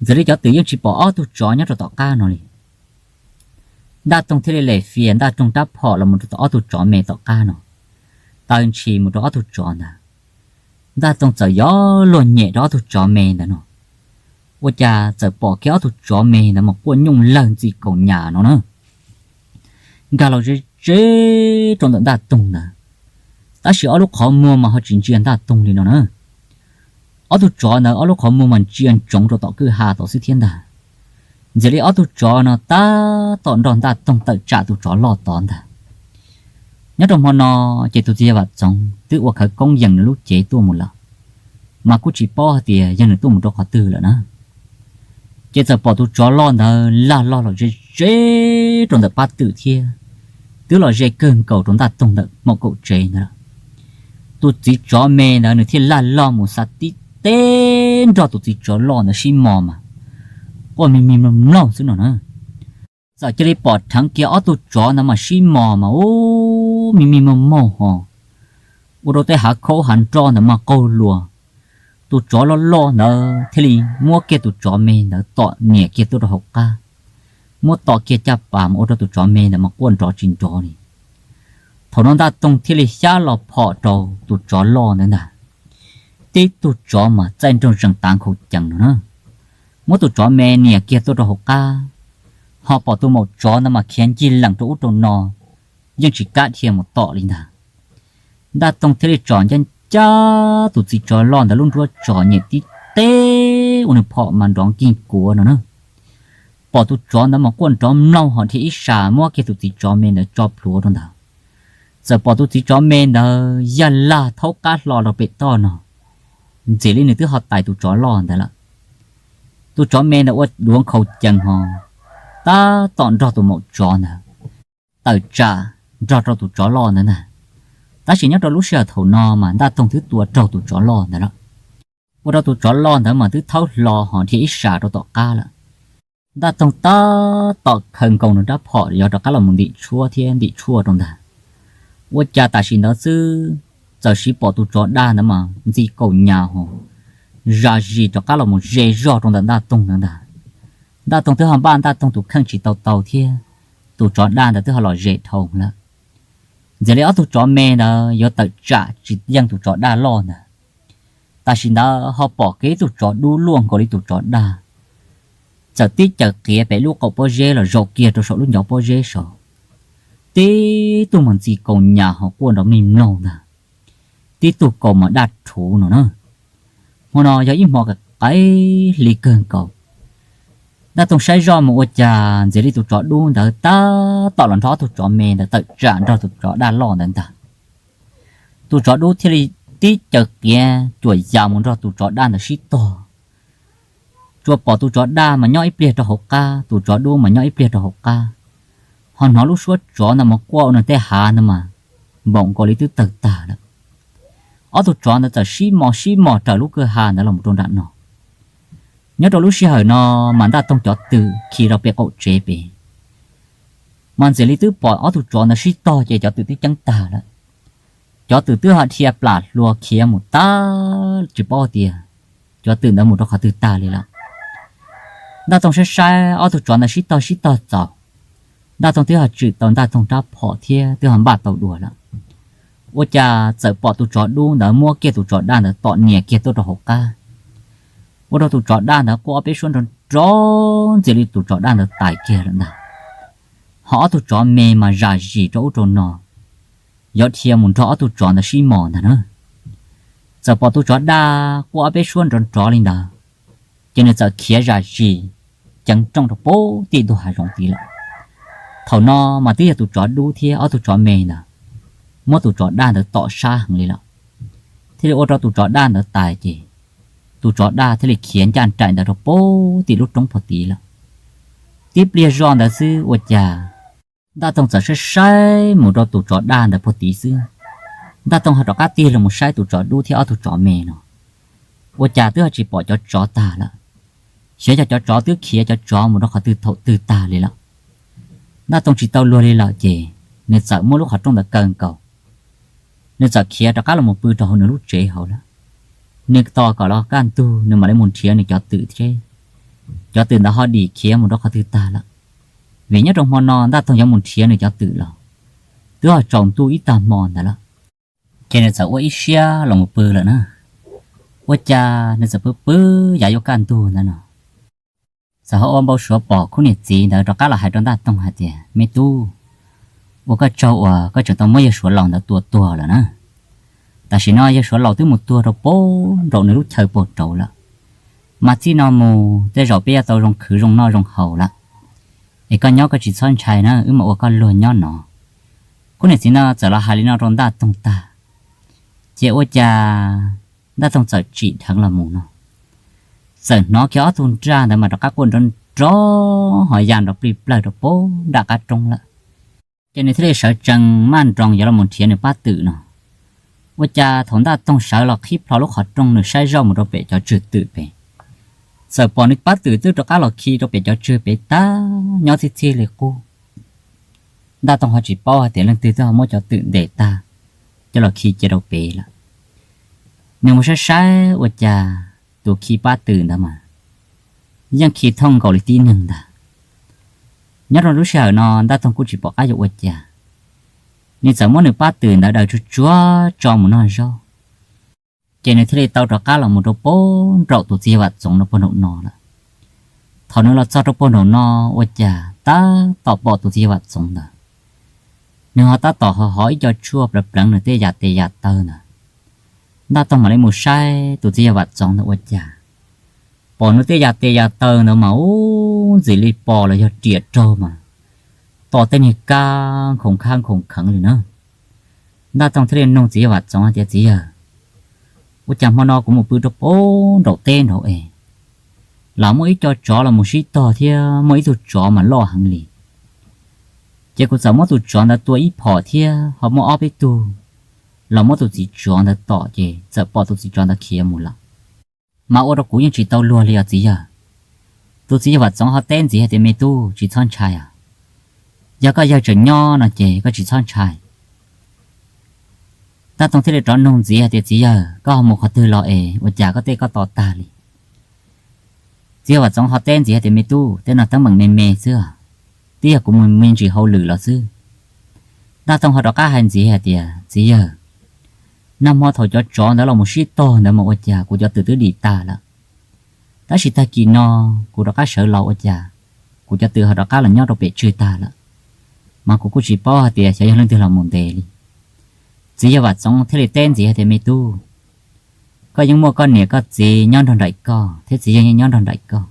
ntxim li cov twm yeej tsis pom ob tug tsov nyob rau tom qab no li. Ntaj Toog thiaj li lem fias Ntaj Toog rab phom los mus rau tom ob tug tsov me tom qab no, taw ntshis mus rau ob tug tsov ntawd. Ntaj Toog txawm yuav luag nyem rau ob tug tsov me ntawd no, ua cas txawm pom kiag ob tug tsov me ntawd mas quaj nyooj lawg ntxi kaus nyas no na, nkag los ze ze rau ntawm Ntaj Toog ntawd. Tab sis ob lub qhov muag mas ho tsis ntsia Ntaj Toog li no na. Ob tug tsov ntawd ob lub qhov muag mas ntsia ntsoov rau tom kwj ha tod xwb thiab ntag. Ntshe li ob tug tsov no tab tom nrog Ntaj Toog tawm tsam tus tsov loj tod ntag. Nyob rau hmo no ces tus txiv yawg Vam Txoov twb ua khawv koob yees nws lub cev tuaj mus lawm, mas kuj tsis paub hais tias yog nws tuaj mus rau qhov twg lawm na. Ces txawm pom tus tsov loj ntawd lag log los ze ze rau ntawm pab twm thiab, twb los ze kawg nkaus rau Ntaj Toog ntawm maum kaum tsev ntawd lawm. Tus txiv tsov me ntawd nws thiaj lag log mus xa tib teb nrog tus txiv tsov loj ntawd sib mos mas quaj mig mig mloog mloog xwb no na. Txawm cia li pom dheev kiag ob tug tsov ntawd mas sib mos mas ub, mig mig mloog mloog ho ua rau tej hav khaub hav nroj ntawd mas qaug luas. Tus tsov loj loj ntawd thiaj li muab kiag tus tsov me ntawd tom niam kiag tuaj rau hauv qab, muab tom kiag caj pas mas ua rau tus tsov me ntawd mas quaj nrov tsis nrov li. Thaum no Ntaj Toog thiaj li xyab los phom rau tus tsov loj ntawd ntag. Tib tug tsov mas txaij nroog zees tav nkhaus cees no na, muab tus tsov me niam kiag tuaj rau hauv qab, ho pom tus maum tsov ntawd mas khiav ncig lees rau ub rau no, yeej tsis kam dhia mus tom li ntag. Ntaj Toog thiaj li tsom ncaj ncaj tus txiv tsov loj ntawd lub nruab tsom nyem tib teb ua nws phom mas nrov nkig kuav no na. Pom tus tsov ntawd mas quaj nrov mloog ho dhia ib sab muab kiag tus txiv tsov me ntawd tso plhuav rau ntawd. Txawm pom tus txiv tsov me ntawd yaj lag thaub qab hlo rau pem toj no, ntshe li nws twb ho tais tus tsov loj ntawd lawm. Tus tsov me ntawd ua duav nkhaus cees ho tab tom nrog tus maum tsov ntawd tawm tsam nrog rau tus tsov loj ntawd ntag. Tab sis nyob rau lub sij hawm thaum no mas Ntaj Toog twb tua raug tus tsov loj ntawd lawm, ua rau tus tsov loj ntawd mas twb thaub hlo ho dhia ib sab rau tom qab lawm. Ntaj Toog tab tom khaws nkaus nws rab phom yuav rov qab los mus ntim tshuab thiab ntim tshuaj rau ntag. Ua cas tam sim ntawd xwb, txawm siv pom tus tsov daj ntawd mas ntxi kaum nyas ho zam zis rov qab los mus ze zog rau ntawm Ntaj Toog ntawd ntag. Ntaj Toog twb ho npaj Ntaj Toog tus kheej tsis tau tau thiab, tus tsov daj ntawd twb ho los ze dhau lawm. Ntshe li ob tug tsov me ntawd yuav tawm tsam tsis yeej tus tsov daj loj ntawd. Tam sim ntawd ho pom kiag ib tug tsov dub luaj nkaus li tus tsov daj, txawm tib caws qiav pem lub qaum pob zeb los zaum kiag rau saum lub ncov pob zeb saud. Tib tug mas ntxi kaus nyas ho quaj nrov mlig mloog ntag, tib tug kaus mas daj rhuv no na. Hmo no yog ib hmo qaim hli kawg nkaus. Ntaj Toog saib zoj mus ua cas ntshe li tus tsov dub ntawd tab tom los nrog ob tug tsov me ntawd tawm tsam nrog tus tsov daj loj ntawd ntag. Tus tsov dub thiaj li tib caws qiav cuam yas mus nrog tus tsov daj ntawd sib tog. Tsuas pom tus tsov daj mas nyob ib pliag rau hauv qab, tus tsov dub mas nyob ib pliag rau hauv qab, ho hnov lub suab tsov ntawd mas quaj ua nws tej hav ntawd mas npaum nkaus li twb tawg tag lawm. Ob tug tsov ntawd txawm sib mos sib mos raws lub kwj ha ntawd los rau nram no. Nyob rau lub sij hawm no mas Ntaj Toog cov twm khi rau pem qaum tsev pem, mas ntshe li twb pom ob tug tsov ntawd sib tog ces cov twm twb ceeb tag lawm. Cov twm twb ho dhia plam hlua khiav mus tag tsis paub tias cov twm ntawd mus rau qhov twg tag li lawm. Ntaj Toog saib saib ob tug tsov ntawd sib tog sib tog txaus, Ntaj Toog twb ho tswm tau Ntaj Toog rab phom thiab twb ho npaj tau dua lawm. Ua cas txawm pom tus tsov dub ntawd muab kiag tus tsov daj ntawd tom nias kiag tuaj rau hauv qab, ua rau tus tsov daj ntawd quaj ob peb suab nrov nrov ntxias li tus tsov daj ntawd tais kiag lawm ntag. Ho ob tug tsov me mas zam zis rau ub rau no, yuav dhia mus nrog ob tug tsov ntawd sib mos ntag na. Txawm pom tus tsov daj quaj ob peb suab nrov nrov li ntawd, ces nws txawm khiav zam zis ceev rooj rau pem tim ntug hav zoov tid lawm. Thaum no mas twb yog tus tsov dub thiab ob tug tsov me ntawd muab tus tsov daj ntawd tom sab heev li lawm, thiaj li ua rau tus tsov daj ntawd tais ces tus tsov daj thiaj li khiav ncaj nraim ntawd rau pem tim lub roob pem tid lawm. Tib pliag zoj ntawd xwb ua cas Ntaj Toog txawm saib saib mus rau tus tsov daj ntawd pem tid xwb, Ntaj Toog ho rov qab tig los mus saib tus tsov dub thiab ob tug tsov me no, ua cas twb ho tsis pom cov tsov tag lawm. Xyov yog cov tsov twb khiav cov tsov mus rau qhov twg thaum twg tag li lawm. Ntaj Toog tsis tau luag li lawm ces nws txawm muab lub qhov rooj ntawd kaw nkaus, nws txawm khiav rov qab los mus pw rau hauv nws lub tsev hauv lawm. Nws tos kom los kaj ntug nws mam li mus nrhiav nws cov twm thiab. Cov twm ntawd ho dim khiav mus rau qhov twg tag lawm. Vim nyob rau hmo no Ntaj Toog yuav mus nrhiav nws cov twm los twb ho tsaus ntuj ib tag hmo ntawd lawm. Ces nws txawm ua ib siab los mus pw lawm na. Ua cas nws txawm pw pw yav yuav kaj ntug ntawd no, txawm ho ua npau suav pom khub niam txiv ntawd rov qab los hais rau Ntaj Toog hais tias, Me tub, ua koj tsaug uas koj tseem tau muab yawg Suav laus ntawd tua tuag lawm na. Tam sim no yawg Suav laus twb mus tuag rau pem nraum nws lub chaw pem nraud lawm. Mas txij no mus tej zaum peb yuav tau zoo khwv zoo noj zoo haus lawm. Es koj nyob koj tsis txhob ntshai na, wb mam ua koj luag nyob no. Khub niam txiv no txawm los hais li no rau Ntaj Toog tag, ces ua cas Ntaj Toog txawm tsim dheev los mus no, txawm hnov kiag ob tug nraj ntawd mas rov qab quaj nrov nrov ho ya nrov plig plawg rau pem nram qab roob lawm. Ces nws thiaj li sawv tsees maj nroos yuav los mus nrhiav nws pab twm no. Ua cas thaum Ntaj Toog sawv los qhib plho lub qhov rooj nws saib zoj mus rau pem cov tswg twm pem, txawm pom nws pab twm twb rov qab los khi rau pem cov tswg pem tag nyob txhij txhij li qub. Ntaj Toog ho tsis paub hais tias leej twg twb ho muab cov twm ntes tag coj los khi cia rau pem lawm. Nws mus saib saib ua cas tus khi pab twm ntawd mas yeej khi thooj nkaus li tib neeg ntag. Nyob rau lub sij hawm no Ntaj Toog kuj tsis pom qab yuav ua cas, nws txawm muab nws pab twm ntawd daws tsuag tsuag tso mus noj zaub. Ces nws thiaj li tau rov qab los mus rau pem nraum tus txiv yawg Vam Txoov no pem nraum no lawm. Thaum nws los txog rau pem nraum no, ua cas tab tom pom tus txiv yawg Vam Txoov ntawd, nws ho tab tom ho hov ib co tshuaj pleev pleev nws tej yam tes yam taw ntawd. Ntaj Toog mam li mus saib tus txiv yawg Vam Txoov ntawd ua cas, pom nws tej yam tes yam taw ntawd mas ub ntxim li pos los yog riam raug mas tom tej niag kab khoom khab khoom kheev li na. Ntaj Toog thiaj li nug txiv yawg Vam Txoov hais tias, Txiv yawg, ua cas hmo no kuv mus pw rau pem nraum teb nraud es los muaj ib co tsov los mus sib tog thiab muaj ib tug tsov mas loj heev li. Ces kuv txawm muab tus tsov ntawd tua ib phom thiab ho muaj ob peb tug los muab tus txiv tsov ntawd tom ces txawm pom tus txiv tsov ntawd khiav mus lawm. Mas ua rau kuv yeej tsis tau luag li os txiv yawg. Tus txiv yawg Vam Txoov ho teb ntxiv hais tias, Me tub, tsis txhob ntshai os. Yog koj yawg tseem nyob no ces koj tsis txhob ntshai. Ntaj Toog thiaj li rov nug ntxiv hais tias, Txiv yawg, koj ho mus qhov twg los es ua cas koj tej koj to tag li? Txiv yawg Vam Txoov ho teb ntxiv hais tias, Me tub, tej no teeb meem me me xwb, twb yog kuv mus me ntsis hauj lwm los xwb. Ntaj Toog ho rov qab hais ntxiv hais tias, Txiv yawg, nag hmo thaum cov tsov ntawd los mus sib tog ntawd mas ua cas kuv cov twm twb dim tag lawm. Tab sis tag kis no kuv rov qab sawv los ua cas kuv cov twm ho rov qab los nyob rau pem tswg tag lawm. Mas kuv kuj tsis paub hais tias xyov yog leej twg los mus ntes li. Txiv yawg Vam Txoov thiaj li teb ntxiv hais tias, Me tub, koj yeej muaj koj niam koj txiv nyob nrog nraim koj thiab txiv yawg yeej nyob nrog nraim koj.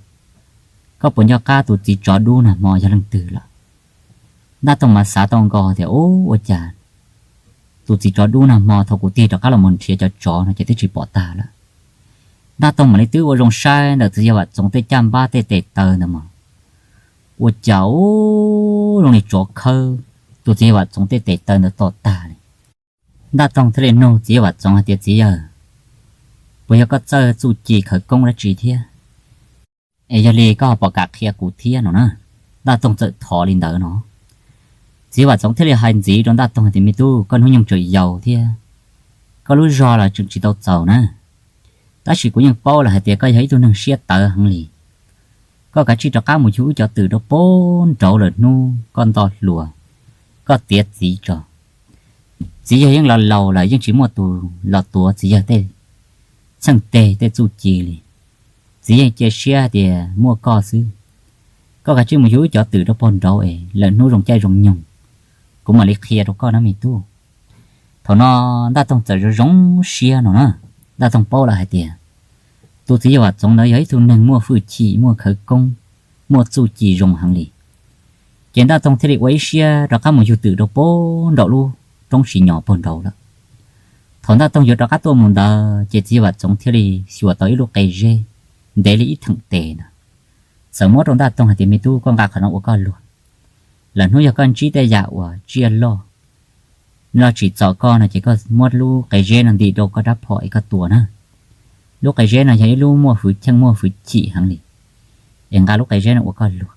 Koj puas nco qab tus txiv tsov dub nag hmo yog leej twg lawm? Ntaj Toog mas xav tau nkaus tias, Ub, ua cas tus txiv tsov dub nag hmo thaum kuv tig rov qab los mus nrhiav cov tsov no ces twb tsis pom tag lawm. Ntaj Toog mam li twb ua zoo saib ntawm txiv yawg Vam Txoov tej caj npab tej tes taw ntawd mas ua cas ub zoo li tsov khawb tus txiv yawg Vam Txoov tej tes taw ntawd tom tag li. Ntaj Toog thiaj li nug txiv yawg Vam Txoov hais tias, Txiv yawg, puas yog koj txawj txuj ci khawv koob dab tsi thiab? Es yog li koj ho puas kam qhia kuv thiab no na? Ntaj Toog txawm thov li ntawd no. Txiv yawg Vam Txoov thiaj li hais ntxiv rau Ntaj Toog hais tias, Me tub, koj hnub nyoog tseem yau thiab koj lub zog los tseem tsis tau txaus na. Tab sis kuv yeej paub lawm hais tias koj yog ib tug neeg siab tawv heev li. Koj kav tsij rov qab mus yug wb cov twm rau pem nraud lawm hnub koj nto hluas, koj tiav txiv tso. Txiv yawg yeej los laus lawm yeej tsis muaj tus los tuav txiv yawg tej txheej teg tej txuj ci li. Txiv yawg cia siab hais tias muaj koj xwb. Koj kav tsij mus yug wb cov twm rau pem nraud es lawm hnub zoo caij zoo nyoog kuv mam li qhia rau koj na me tub. Thaum no Ntaj Toog txawm zoo zoo siab no na. Ntaj Toog paub lawm hais tias tus txiv yawg Vam Txoov ntawd yog ib tug neeg muaj hwj chim muaj khawv koob, muaj txuj ci zoo heev li. Ces Ntaj Toog thiaj li ua ib siab rov qab mus yug twm rau pem nraum lub roob Sis Nyos pem nraud lawm. Thaum Ntaj Toog yuav rov qab tuaj mus ntawd ces txiv yawg Vam Txoov thiaj li xyuas tau ib lub qe zeb ntev li ib theem tes ntawd, txawm muab rau Ntaj Toog hais tias, Me tub, koj nqa qhov no ua koj luag. Lawm hnub yog koj ntsib tej yam uas tsiaj loj los tsim txom koj no ces koj muab lub qe zeb no ntim rau koj rab phom es koj tua na. Lub qe zeb no yog ib lub muaj hwj chim muaj hwj chim heev li, es nqa lub qe zeb no ua koj luag.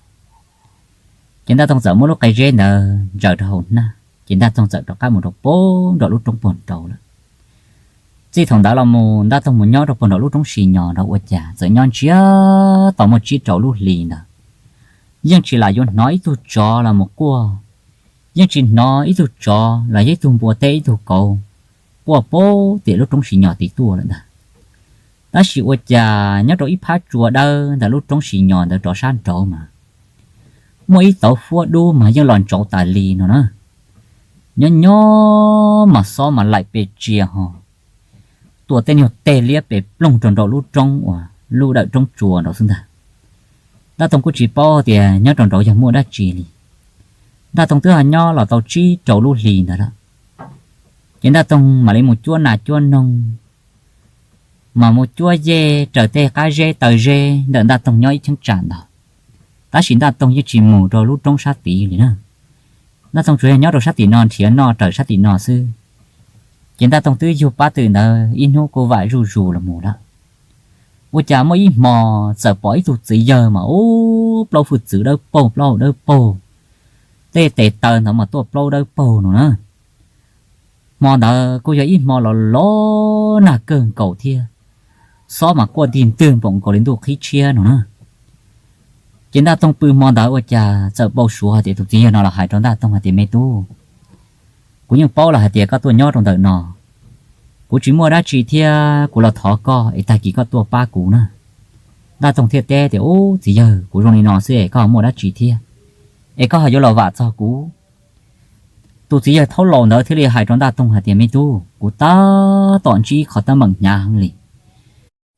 Ces Ntaj Toog txawm muab lub qe zeb ntawd ntsaws rau hauv hnab, ces Ntaj Toog txawm rov qab mus rau pem nraum lub roob pem nraud lawm. Txij thaum ntawd los mus Ntaj Toog mus nyob rau pem nraum lub roob Sis Nyos nraud ua cas txawm nyob ntsiag to muaj tsib rau lub hlis ntawd, yeej tsis lam yuav hnov ib tug tsov los mus quaj, yeej tsis hnov ib tug tsov los yog ib tug npua teb ib tug kauv quaj pem tim lub roob Sis Nyos tid tuaj lawm ntag. Tab sis ua cas nyob rau ib phab tsua dawb ntawm lub roob Sis Nyos ntawd rov sab nraud mas muaj ib tauv huab dub mas yeej los ntsauv tas li no na. Nyob nyob mas xob mas laim pes tsia ho tuaj tej nyuag teg liab pes ploog rau nraum lub roob uas lub dawm roob tsua nraud xwb ntag. Ntaj Toog kuj tsis paub tias nyob rau nraud yog muaj dab tsi li. Ntaj Toog twb ho nyob los tau tsib rau lub hlis ntawd lawm, ces Ntaj Toog mam li mus cuab nas cuab noog, mas mus cuab yej raws tej qab zeb taw zeb ntawm Ntaj Toog nyob ib cheeb tsam ntawd. Tab sis Ntaj Toog yeej tsis mus rau lub roob sab tid li na. Ntaj Toog tsuas yog nyob rau sab tim no nrhiav noj raws sab tim no xwb. Ces Ntaj Toog twb yug pab twm ntawd ib hnub kuj vam zuj zus los mus lawm. Ua cas muaj ib hmo txawm pom ib tug txiv yawg mas ub plaub hwj txwv dawb paug plaub hau dawb paug, tej tes taw ntawd mas tuaj plaub dawb paug no na. Hmo ntawd kuj yog ib hmo los los nag kawg nkaus thiab, xob mas quaj ntig ntwg npaum nkaus li ntuj qhib tshiab no na. Ces Ntaj Toog pw hmo ntawd ua cas txawm npau suav hais tias tus txiv yawg no los hais rau Ntaj Toog hais tias, Me tub, kuv yeej paub los hais tias koj tuaj nyob rau ntawm no, kuv tsis muaj dab tsi thiab kuv los thov koj es tag kis koj tuaj pab kuv na. Ntaj Toog thiaj teb tias, Ub, txiv yawg, kuv zoo li no xwb es koj ho muaj dab tsi thiab, es koj ho yuav los vam txog kuv? Tus txiv yawg thaub laus ntawd thiaj li hais rau Ntaj Toog hais tias, Me tub, kuv tab tom ntsib qhov teeb meem hnyav heev li.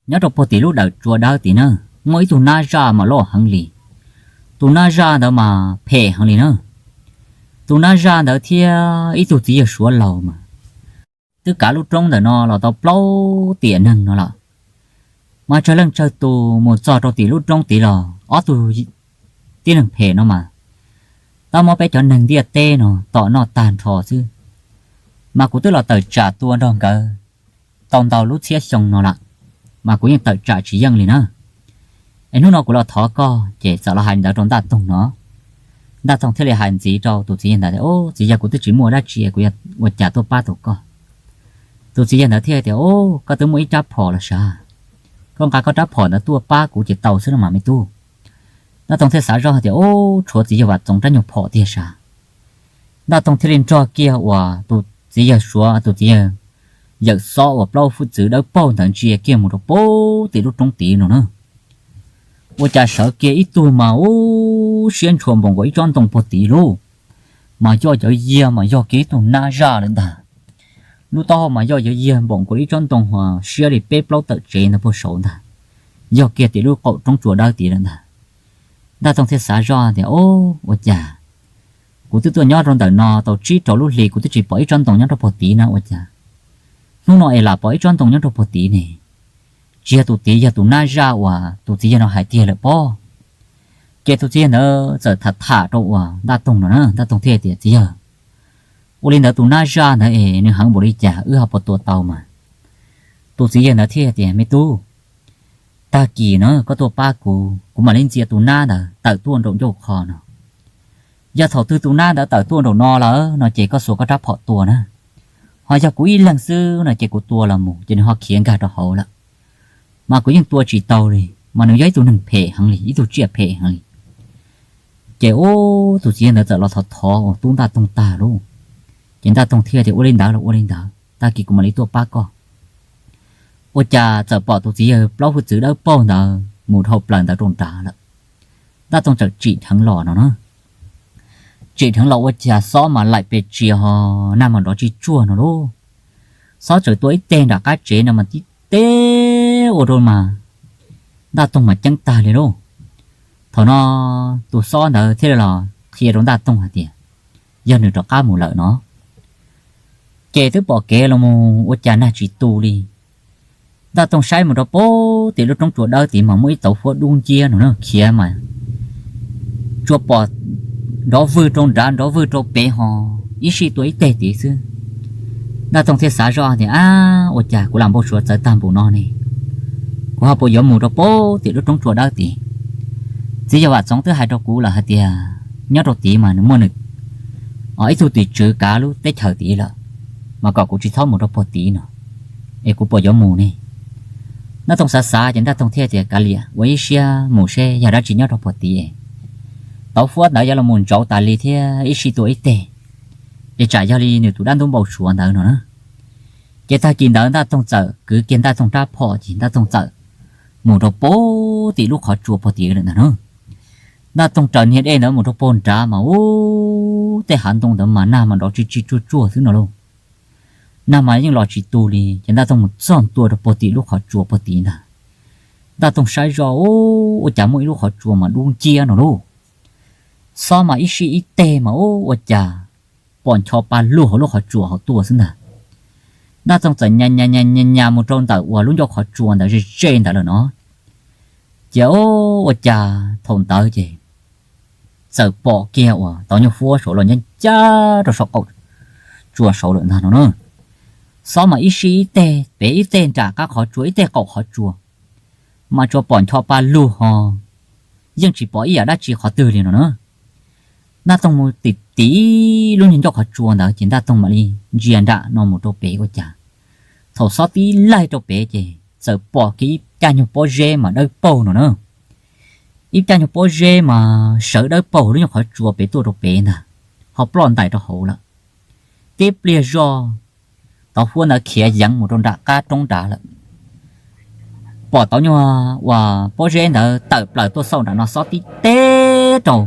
Nyob rau puag tim lub dawm tsua dawb tid na, muaj ib tug nab zaj mas loj heev li. Tus nab zaj ntawd mas phem heev li na. Tus nab zaj ntawd thiab ib tug txiv yawg suav laus mas twb kav lub roob ntawm no los tau plaub tiam neeg no lawm. Mas tsawg leej tsawg tus mus txog rau tim lub roob tid los ob tug tib neeg phem no mas tab mob peb cov neeg ntiaj teb no tom noj tag nrho xwb. Mas kuv twb los tawm tsam tua nrog nkawd tau ntau lub txhiab xyoo no lawm, mas kuv yeej tawm tsam tsis yeej li na. Es hnub no kuv los thov koj. Ces txawm los hais ntawd rau Ntaj Toog no, Ntaj Toog thiaj li hais ntxiv rau tus txiv yawg ntawd tias, Ub, txiv yawg, kuv twb tsis muaj dab tsi, kuv yuav ua cas tuaj pab tau koj? Tus txiv yawg ntawd thiaj tias, Ub, koj twb muaj ib rab phom los sav, koj nqa koj rab phom ntawd tuaj pab kuv ces tau xwb no mas me tub. Ntaj Toog thiaj xav zoj tias, Ub, tshuav txiv yawg Vam Txoov rab nyuag phom tiag sav. Ntaj Toog thiaj li nrog kiag uas tus txiv yawg suav, tus txiv yawg yawm xob uas plaub hwj txwv dawb paug ntawd ntsia kiag mus rau puag tim lub roob tid no na. Ua cas sawv kiag ib tug mas ub siab ntshua npaum nkaus ib tsob ntoo puag tid lauj. Mas yoj yawv yiag mas yog kiag ib tug nab zaj lawm ntag. Lub taub hau mas yoj yawv yiag npaum nkaus ib tsob ntoo siab li peb plaub tawm tsev ntawd puag saud ntag, yog kiag tim lub qaum roob tsua dawb tid lawm ntag. Ntaj Toog thiaj xav zoj tias, Ub, ua cas kuv twb tuaj nyob rau ntawm no tau tsib rau lub hli kuv twb tsis pom ib tsob ntoo nyob rau puag tid na, ua cas hnub no es lam pom ib tsob ntoo nyob rau puag tid ne? Tsis yog tus tid, yog tus nab zaj uas tus txiv yawg no hais tiag lawm pob. Ces tus txiv yawg ntawd txawm tham tham rau uas Ntaj Toog no na, Ntaj Toog thiaj tias, Txiv yawg, ua li ntawd tus nab zaj ntawd es nws heev npaum li cas wb ho puas tua tau mas? Tus txiv yawg ntawd thiaj tias, Me tub, tag kis na koj tuaj pab kuv, kuv mam li ntxias tus nab ntawd tawm tuaj nraum ncauj qho no. Yog thaum twg tus nab ntawd tawm tuaj nraum no lawm no ces koj xuas koj rab phom tua na. Ho yog kuv ib leeg xwb no ces kuv tua los mus ces nws ho khiav nkag rau hauv lawm. Mas kuv yeej tua tsis tau li, mas nws yog ib tug neeg phem heev li, ib tug tsiaj phem heev li. Ces ub, tus txiv yawg ntawd txawm los thov thov uas tub Ntaj Toog tag lauj. Ces Ntaj Toog thiaj tias, Ua li ntawd los ua li ntawd, tag kis kuv mam li tuaj pab koj. Ua cas txawm pom tus txiv yawg plaub hwj txwv dawb paug ntawd mus dhau plaws ntawd rau nrad lawm. Ntaj Toog txawm tsim dheev los no na. Tsim dheev los ua cas xob mas laim pes tsia ho nag mas nrov tsis tsuag no lauj. Xob txawm tua ib teg nram qab tsev no mas tib teg ua rau mas Ntaj Toog mas ceeb tag li lauj. Thaum no tus xob ntawd thiaj li los qhia rau Ntaj Toog hais tias yog nws rov qab mus lawm no. Ces twb pom kev los mus ua cas nag tsis tu li. Ntaj Toog saib mus rau puag tim lub roob tsua dawb tid mas muaj ib tauv huab dub nciab no na khiav mas tsuas pom nrov vwg rau nrad nrov vwg rau pem ho ib sij tua ib teg tid xwb. Ntaj Toog thiaj xav zoj tias, Ab, ua cas kuv lam npau suav txawv tag npaum no ne? Kuv ho puas yuav mus rau puag tim lub roob tsua dawb tid? Txiv yawg Vam Txoov twb hais rau kuv lawm hais tias nyob rau tid mas nws muaj nws ib tug tim tswv kav lub teb chaws tid lawm, mas kom kuv tsis txhob mus rau puag tid no, es kuv puas yuav mus ne? Ntaj Toog xav xav ces Ntaj Toog thiaj tias, Kav liam, ua ib siab mus seb yog dab tsi nyob rau puag tid. Tauv huab ntawd yuav los mus ntsauv tas li thiab ib sij tua ib teg, es tsam yog li nws tus dab ntub npau suav ntawd no na. Ces tag kis ntawd Ntaj Toog txawm kwv kiag Ntaj Toog rab phom ces Ntaj Toog txawm mus rau puag tim lub qhov tsua puag tim lawm ntag na. Ntaj Toog raws niag dej ntawd mus rau puag nrad mas ub, tej hav ntoo ntawd mas nag mas nrov tsis tsis tsuag tsuag xwb no lauj. Nag mas yeej los tsis tu li, ces Ntaj Toog mus txog ntua rau puag tim lub qhov tsua puag tim ntag. Ntaj Toog saib zoj ub, ua cas muaj ib lub qhov tsua mas dub nciab no lauj. Xob mas ib sij ib teg mas ub, ua cas pom ncho pa lug hauv lub qhov tsua hauv tuaj xwb ntag. Ntaj Toog txawm nyas nyas nyas nyas mus rau ntawm uas lub ncauj qhov tsua ntawd ze ze ntawd lawm no. Ces ub, ua cas thaum ntawd ces txawm pom kiag uas tau nyuag huab saud los ncab ncab rau saum qaum tsua saud lawm ntag no na. Xob mas ib sij ib teg pem ib teg nram qab qhov tsua ib teg qaum qhov tsua, mas tsuas pom ncho pa lug ho yeej tsis pom ib yam dab tsi qhov twg li no na. Ntaj Toog mus tim tim lub nyuag ncauj qhov tsua ntawd ces Ntaj Toog mam li ntsia nram no mus rau pem ua cas, thaum xob tib laig rau pem ces txawm pom kiag ib caj nyuag pob zeb mas dawb paug no na. Ib caj nyuag pob zeb mas sawv dawb paug lub nyuag qhov tsua pem tuaj rau pem ntag, ho ploj ntais rau hauv lawm. Tib pliag zoj tau huab ntawd khiav yeev mus rau nram qab roob nrad lawm. Pom tau nyuag uas pob zeb ntawd tawm plaws tuaj xauj nram no xob tib teg rau,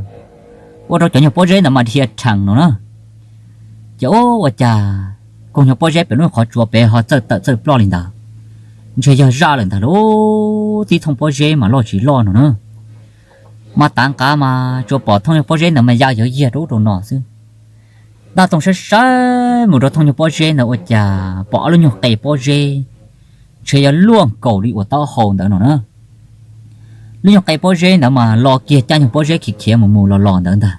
ua rau cov nyuag pob zeb ntawd mas dhia rhees no na. Ces ub, ua cas koog nyuag pob zeb pem lub qhov tsua pem ho txawj tawm txawj ploj li ntawd, ntshe yog zaj lawm ntag lauj. Tib thooj pob zeb mas loj tsis loj no na. Mas tav nqav mas tsuas pom thooj nyuag pob zeb ntawd mas ya yawv yiag rau ub rau no xwb. Ntaj Toog saib saib mus rau thooj nyuag pob zeb ntawd ua cas pom ob lub nyuag qe pob zeb, ntshe yog luaj nkaus li uas taub hau ntawd no na. Lub nyuag qe pob zeb ntawd mas lo kiag caj nyuag pob zeb khiav khiav mus mus los los ntawd ntag.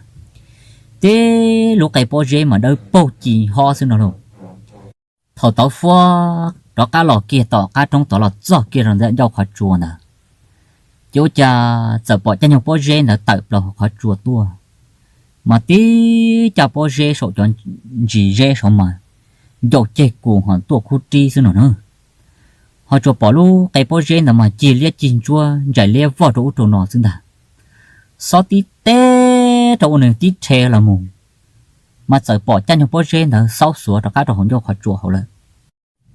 Tib lub qe pob zeb mas dawb paug ci hob xwb no lauj. Thaum tau huab rov qab los kiag tom qab roob tod los txog kiag rau ntawm ncauj qhov tsua ntawd, ces ua cas txawm pom caj nyuag pob zeb ntawd tawm plaws hauv qhov tsua tuaj, mas tib caj pob zeb saum cov ntsis zeb saud mas ncau ceg kus ho tuaj kub rib xwb no na. Ho tsuas pom lub qe pob zeb ntawd mas cig liab cig ntsuab ntsais liab vog rau ub rau no xwb ntag. Xob tib teg rau ua nws tib rhe los mus, mas txawm pom caj nyuag pob zeb ntawd xaub xuav rov qab rau hauv ncauj qhov tsua hauv lawm.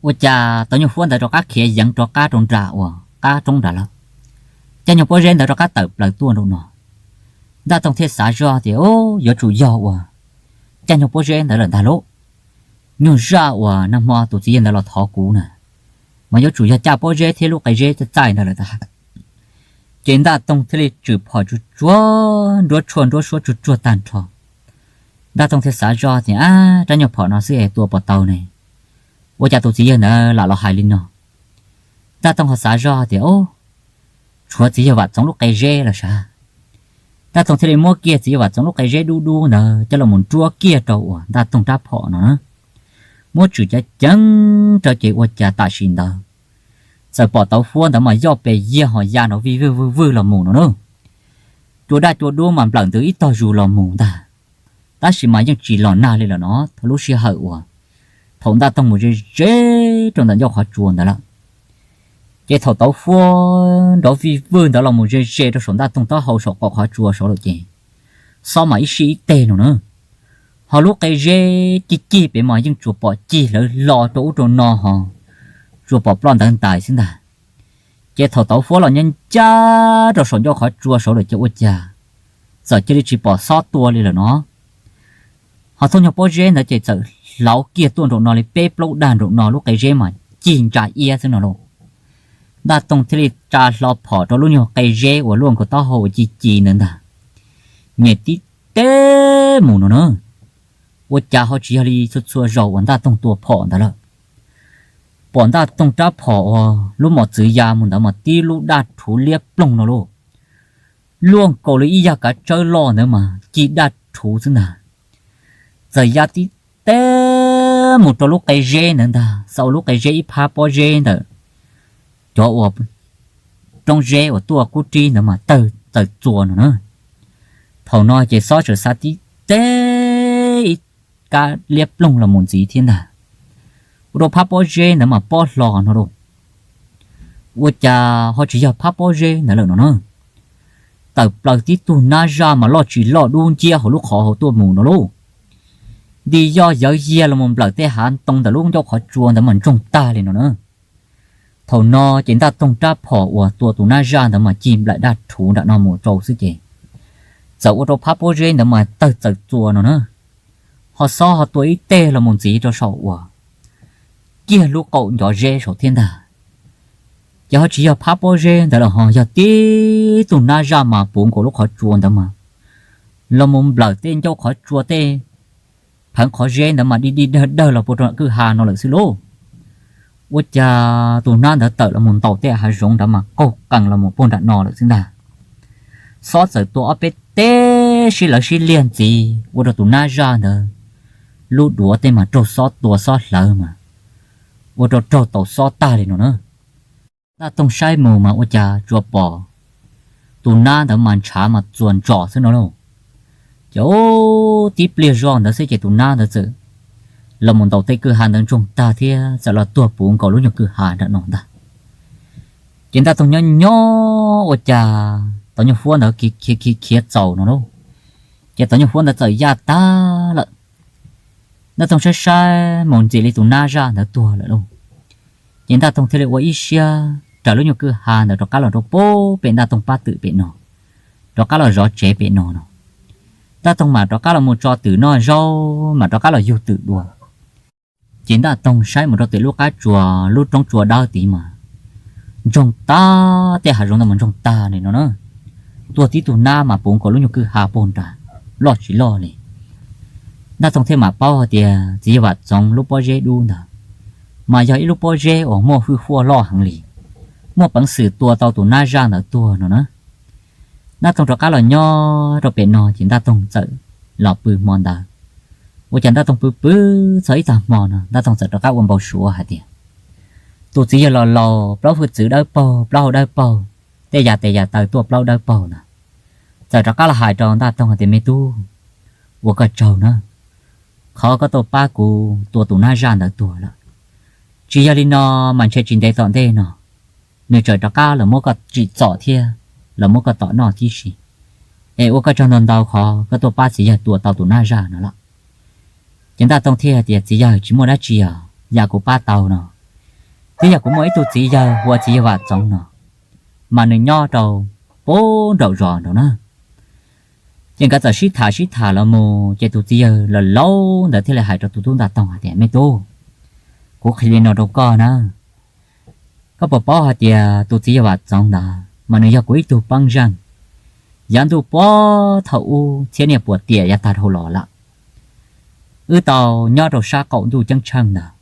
Ua cas tau nyuag huab ntawd rov qab khiav yeev rov qab rau nram uas qab roob nrad lawm. Caj nyuag pob zeb ntawd rov qab tawm plaws tuaj nraum no. Ntaj Toog thiaj xav zoj tias, Ub, yuav tsum yog uas caj nyuag pob zeb ntawd lawm ntag lauj. Nyuag zaj uas nag hmo tus txiv yawg ntawd los thov kuv na, mas yuav tsum yog caj pob zeb thiab lub qe zeb txaij txaij ntawd lawm ntag. Ces Ntaj Toog thiaj li tswm phom tsuag tsuag, nruab tshuaj nruab suab tsuag tsuag tag nrho. Ntaj Toog thiaj xav zoj tias, Ab, rab nyuag phom no xwb es tua puas tau ne? Ua cas tus txiv yawg ntawd lam los hais li no? Ntaj Toog ho xav zoj tias, Ub, tshuav txiv yawg Vam Txoov lub qe zeb lawm sav. Ntaj Toog thiaj li muab kiag txiv yawg Vam Txoov lub qe zeb dub dub ntawd coj los mus nruab kiag rau uas Ntaj Toog rab phom no na. Muab tswm ceev ceev rau ces ua cas tam sim ntawd txawm pom tauv huab ntawd mas yoj pes yiag ho ya nrov vij vwj vwj vwj los mus no na. Cua daj cua dub mas nplawm ntws ib tog zus los mus ntag. Tab sis mas yeej tsis los nag li lawm no thaum lub sij hawm uas thaum Ntaj Toog mus ze ze rau ntawm ncauj qhov tsua ntawd lawm. Ces thaum tauv huab nrov vij vwj ntawd los mus ze ze rau saum Ntaj Toog taub hau saum qaum qhov tsua saud lawm ces xob mas ib sij ib teg no na. Ho lub qe zeb cig cig pem mas yeej tsuas pom cig hlawv hlo rau ub rau no ho tsuas pom ploj ntawv ntais xwb ntag. Ces thaum tauv huab los ncaj ncaj rau saum ncauj qhov tsua saud lawm ces ua cas txawm cia li tsis pom xob tua li lawm no. Ho thooj nyuag pob zeb ntawd ces txawm hlauv kiag tuaj nraum no li peb plaub dag nraum no, lub qe zeb mas cig ntsa iab xwb no lauj. Ntaj Toog thiaj li tsa hlo phom rau lub nyuag qe zeb uas luaj nkaus taub hau uas ci ci ntawd ntag, nyem tib teg mus no na. Ua cas ho tsis yog li txhua txhua zaus uas Ntaj Toog tua phom ntawd lawm. Pom Ntaj Toog rab phom uas lub mos txwv ya mus ntawd mas tib lub daj rhuv liab ploog no lauj. Luaj nkaus li ib yag kav tsawb loj ntawd mas ci daj rhuv xwb ntag. Txawm ya tib teg mus rau lub qe zeb ntawd ntag, xav ua lub qe zeb ib phab pob zeb ntawm cov uas roob zeb uas tuaj kub rib ntawd mas tawg txaws txuas no na. Thaum no ces xob txawm xa tib teg ib kab liab ploog los mus ntxiv thiab ntag. Ua rau phab pob zeb ntawd mas pob hlo no lauj. Ua cas ho tsis yog phab pob zeb ntawd lawm no na. Tawm plaws tib tug nab zaj mas loj tsis loj dub nciab hauv lub qhov hauv tuaj mus no lauj. nti yoj yawv yiag los mus nplawm tej hav ntoo ntawm lub ncauj qhov tsua ntawd mas ntsoog tag li no na. Thaum no ces Ntaj Toog rab phom uas tua tus nab zaj ntawd mas ci nplawm daj rhuv nram no mus rau xwb ces txawm ua rau phab pob zeb ntawd mas tawg txawm txua no na. Ho xob ho tua ib teg los mus ntxiv rau saum uas kiag lub qaum ncov zeb saum thiab ntag. Ces ho tsis yog phab pob zeb ntawd los ho yog tib tug nab zaj mas puv nkaus lub qhov tsua ntawd mas los mus nplawm tej ncauj qhov tsua tej pheev qhov zeb ntawd mas dig dig dawg dawg los puag rau kwj ha no lawm xwb lauj. Ua cas tus nab ntawd tawm los mus ntaus tej hav zoov ntawd mas qaug qees los mus puag nram no lawm xwb ntag. Xob txawm tua ob peb teg sib lawv sib liag ntxiv ua rau tus nab zaj ntawd lub duav tej mas raug xob tua xob hlawv mas ua rau raug tau xob tag li no na. Ntaj Toog saib mus mas ua cas tsuas pom tus nab ntawd mas ntshav mas txuas ntsos xwb no lauj. Ces tib pliag zoj ntawd xwb ces tus nab ntawd txawm los mus ntaus tej kwj ha ntawd ntsoog tag thiab txawm los tuag puv nkaus lub nyuag kwj ha nram no ntag. Ces Ntaj Toog nyob nyob ua cas tau nyuag huab ntawd khiav khiav khiav txaus no lauj. Ces tau nyuag huab ntawd txawm yaj tag lawm. Ntaj Toog saib saib mus ntxim li tus nab zaj ntawd tuag lawm lauj. Ces Ntaj Toog thiaj li ua ib siab raws lub nyuag kwj ha ntawd rov qab los rau pem Ntaj Toog pab twm pem no, rov qab los zov tsev pem no no. Ntaj Toog mam rov qab los mus tso twm noj zaub, mam rov qab los yug twm dua. Ces Ntaj Toog saib mus rau tim lub qab tsuas lub roob tsua dawb tid mas ntsoog tag, tej hav zoov ntawd mas ntsoog tag li no na. Tuag tib tug nab mas puv nkaus lub nyuag kwj ha puag nrad, loj tsis loj li. Ntaj Toog thiaj mam paub hais tias txiv yawg Vam Txoov lub pob zeb dub ntawd mas yog ib lub pob zeb uas muaj hwj huaj loj heev li, muaj peev xwm tua tau tus nab zaj ntawd tuag no na. Ntaj Toog rov qab los nyob rau pem no ces Ntaj Toog txawm los pw hmo ntawd. Ua cas Ntaj Toog pw pw txog ib tag hmo no Ntaj Toog txawm rov qab ua npau suav hais tias tus txiv yawg laus laus plaub hwj txwv dawb paug plaub hau dawb paug, tej yam tes yam taw tuaj plaub dawb paug ntawd txawm rov qab los hais rau Ntaj Toog hais tias me tub, ua koj tsaug na, qhov koj tuaj pab kuv tua tus nab zaj ntawd tuag lawm. Tsis yog li no mas ntshe tsis ntev tom ntej no nws tseem rov qab los muab koj tsim txom thiab los muab koj tom noj tib si. Es ua koj tsaug ntau ntau qhov koj tuaj pab txiv yawg tua tau tus nab zaj no lawm. Ces Ntaj Toog thiaj hais tias txiv yawg, tsis muaj dab tsi os, yam kuv pab tau no twb yog kuv muaj ib tug txiv yawg hu ua txiv yawg Vam Txoov no, mas nws nyob rau puag nraum zos nraud na. Ces nkawd txawm sib tham sib tham los mus ces tus txiv yawg laus laus ntawd thiaj li hais rau tus tub Ntaj Toog hais tias me tub, kuv qhia li no rau koj na, koj puas paub hais tias tus txiv yawg Vam Txoov ntawd mas nws yog kuv ib tug pab zeej. Yav ntuj puag thaum ub txhiab niaj puas tiam yav tag dhau los lawm, wb tau nyob rau sab qaum ntuj ceeb tsheej ntawd,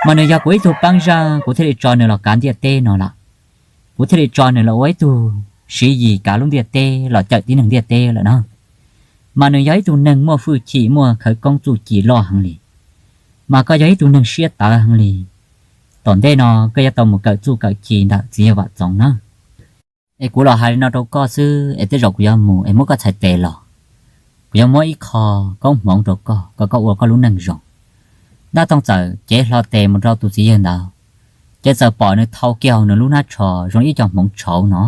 mas nws yog kuv ib tug pab zeej, kuv thiaj li tso nws los kav ntiaj teb no lawm. Kuv thiaj li tso nws los ua ib tug siv yim kav lub ntiaj teb los cawm tib neeg ntiaj teb lawm na. Mas nws yog ib tug neeg muaj hwj chim muaj khawv koob txuj ci loj heev li. Mas koj yog ib tug neeg siab tawv heev li. Tom ntej no koj yuav tau mus kawm txuj kawm ci ntawm txiv yawg Vam Txoov na. Es kuv los hais li no rau koj xwb es tej zaum kuv yuav mus es muab koj txhais tes los, kuv yuav muab ib qho koob hmoov rau koj kom koj ua koj lub neej zoo. Ntaj Toog txawm cev hlo tes mus rau tus txiv yawg ntawd, ces txawm pom nws thau kiag hauv nws lub hnab tsho zoo ib co hmoov tshauv no,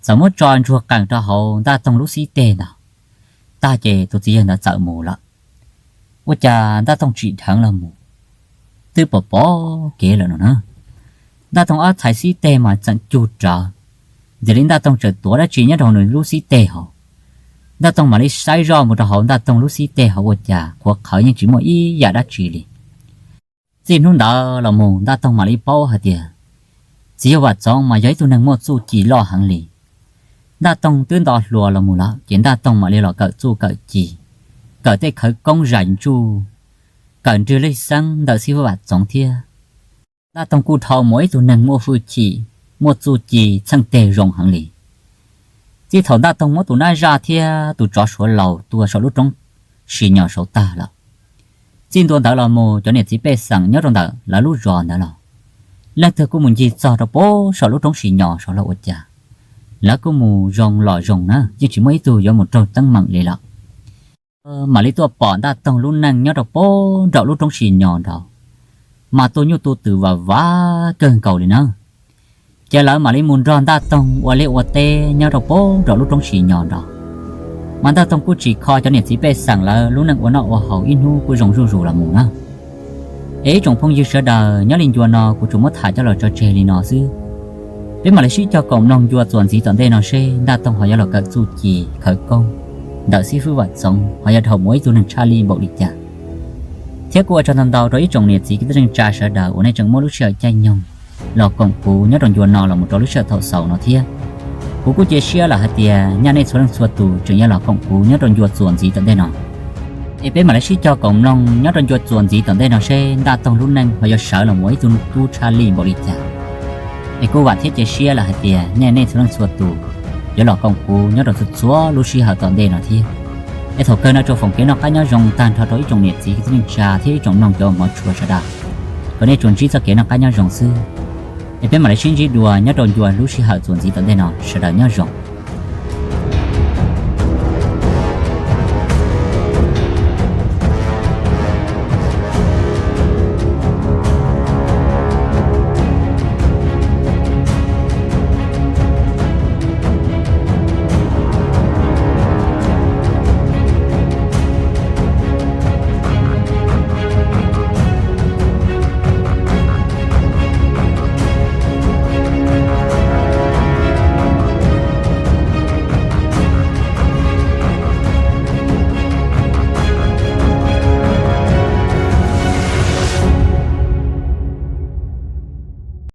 txawm muab tso ntsuag qees rau hauv Ntaj Toog lub xib teg ntawd. Tag ces tus txiv yawg ntawd txawm mus lawm. Ua cas Ntaj Toog tsim dheev los mus twb pom pom kev lawm no na. Ntaj Toog ob txhais xib teg mas txeem cug rawv, ntxim li Ntaj Toog tseem tuav dab tsi nyob rau nws lub xib teg hauv. Ntaj Toog mam li saib zoj mus rau hauv Ntaj Toog lub xib teg hauv ua cas qhuav qhawv yeej tsis muaj ib yam dab tsi li. Txij hnub ntawd los mus Ntaj Toog mam li paub hais tias txiv yawg Vam Txoov mas yog ib tug neeg muaj txuj ci loj heev li. Ntaj Toog twb nto hluas los mus lawm ces Ntaj Toog mam li los kawm txuj kawm ci, kawm tej khawv koob zais ntsuj, kawm nrwg lej xeeb ntawm xib fwb Vam Txoov thiab. Ntaj Toog kuj dhau mus ib tug neeg muaj hwj chim, muaj txuj ci txheej teg zoo heev li. Txij thaum Ntaj Toog muab tus nab zaj thiab tus tsov Suav laus tua saum lub roob Sis Nyos saud tag lawm, txij ntua ntawd los mus cov niam txiv pej xeem nyob rau ntawm lawv lub zos ntawd los leej twg kuj mus ncig txog rau puag saum lub roob Sis Nyos saud los ua cas lawv kuj mus zoo los zoo na, yeej tsis muaj ib tug yuav mus raug teeb meem li lawm. Mam li tuaj pom Ntaj Toog lub neej nyob rau puag nraum lub roob Sis Nyos nraud, mas tu nyuj tu twm vam vam kawg nkaus li na. Ces lawv mam li mus nrog Ntaj Toog ua liaj ua teb nyob rau puag nraum lub roob Sis Nyos nraud. Mas Ntaj Toog kuj tsim kho cov niam txiv pej xeem lawv lub neej ua noj ua haus ib hnub kuj zoo zuj zus los mus na. Es ib tsoom phooj ywg sawv daws, nyob li ncua no kuv tsuas muab tham coj los tso tseg li no xwb. Peb mam li sib cog koom mloog ncua txuas ntxiv tom ntej no seb Ntaj Toog ho yuav los kawm txuj ci khawv koob ntawm xib fwb Vam Txoov ho yuav dhau mus ua ib tug neeg tshaj lij npaum li cas. Thiab kuj ua tsaug ntau ntau rau ib tsoom niam txiv kwv tij neej tsa sawv daws uas nej tseem muab lub sij hawm caij nyoog los koom kuv nyob rau ncua no los mus rau lub sij hawm thaum xaus no thiab. Kuv kuj cia siab lawm hais tias nyaj nej txhua leej txhua tus tseem yuav los koom kuv nyob rau ncua txuas ntxiv tom ntej no. Es peb mam li sib cog koom mloog nyob rau ncua txuas ntxiv tom ntej no seb Ntaj Toog lub neej ho yuav sawv los mus ua ib tug tub tshaj lij npaum li cas. Es kuj vam thiab cia siab lawm hais tias nyaj nej txhua leej txhua tus yuav los koom kuv nyob rau txhua txhua lub sij hawm tom ntej no thiab. Es thaum kawg no tsuas foom kev noj qab nyob zoo tag nrho rau ib tsoom niam txiv kwv tij neej tsa thiab ib tsoom mloog cov uas hmov tshua sawv daws, kom nej tsuas ntsib txoj kev noj qab nyob zoo xwb. Es peb mam li sib ntsib dua nyob rau ncua lub sij hawm txuas ntxiv tom ntej no, sawv daws nyob zoo.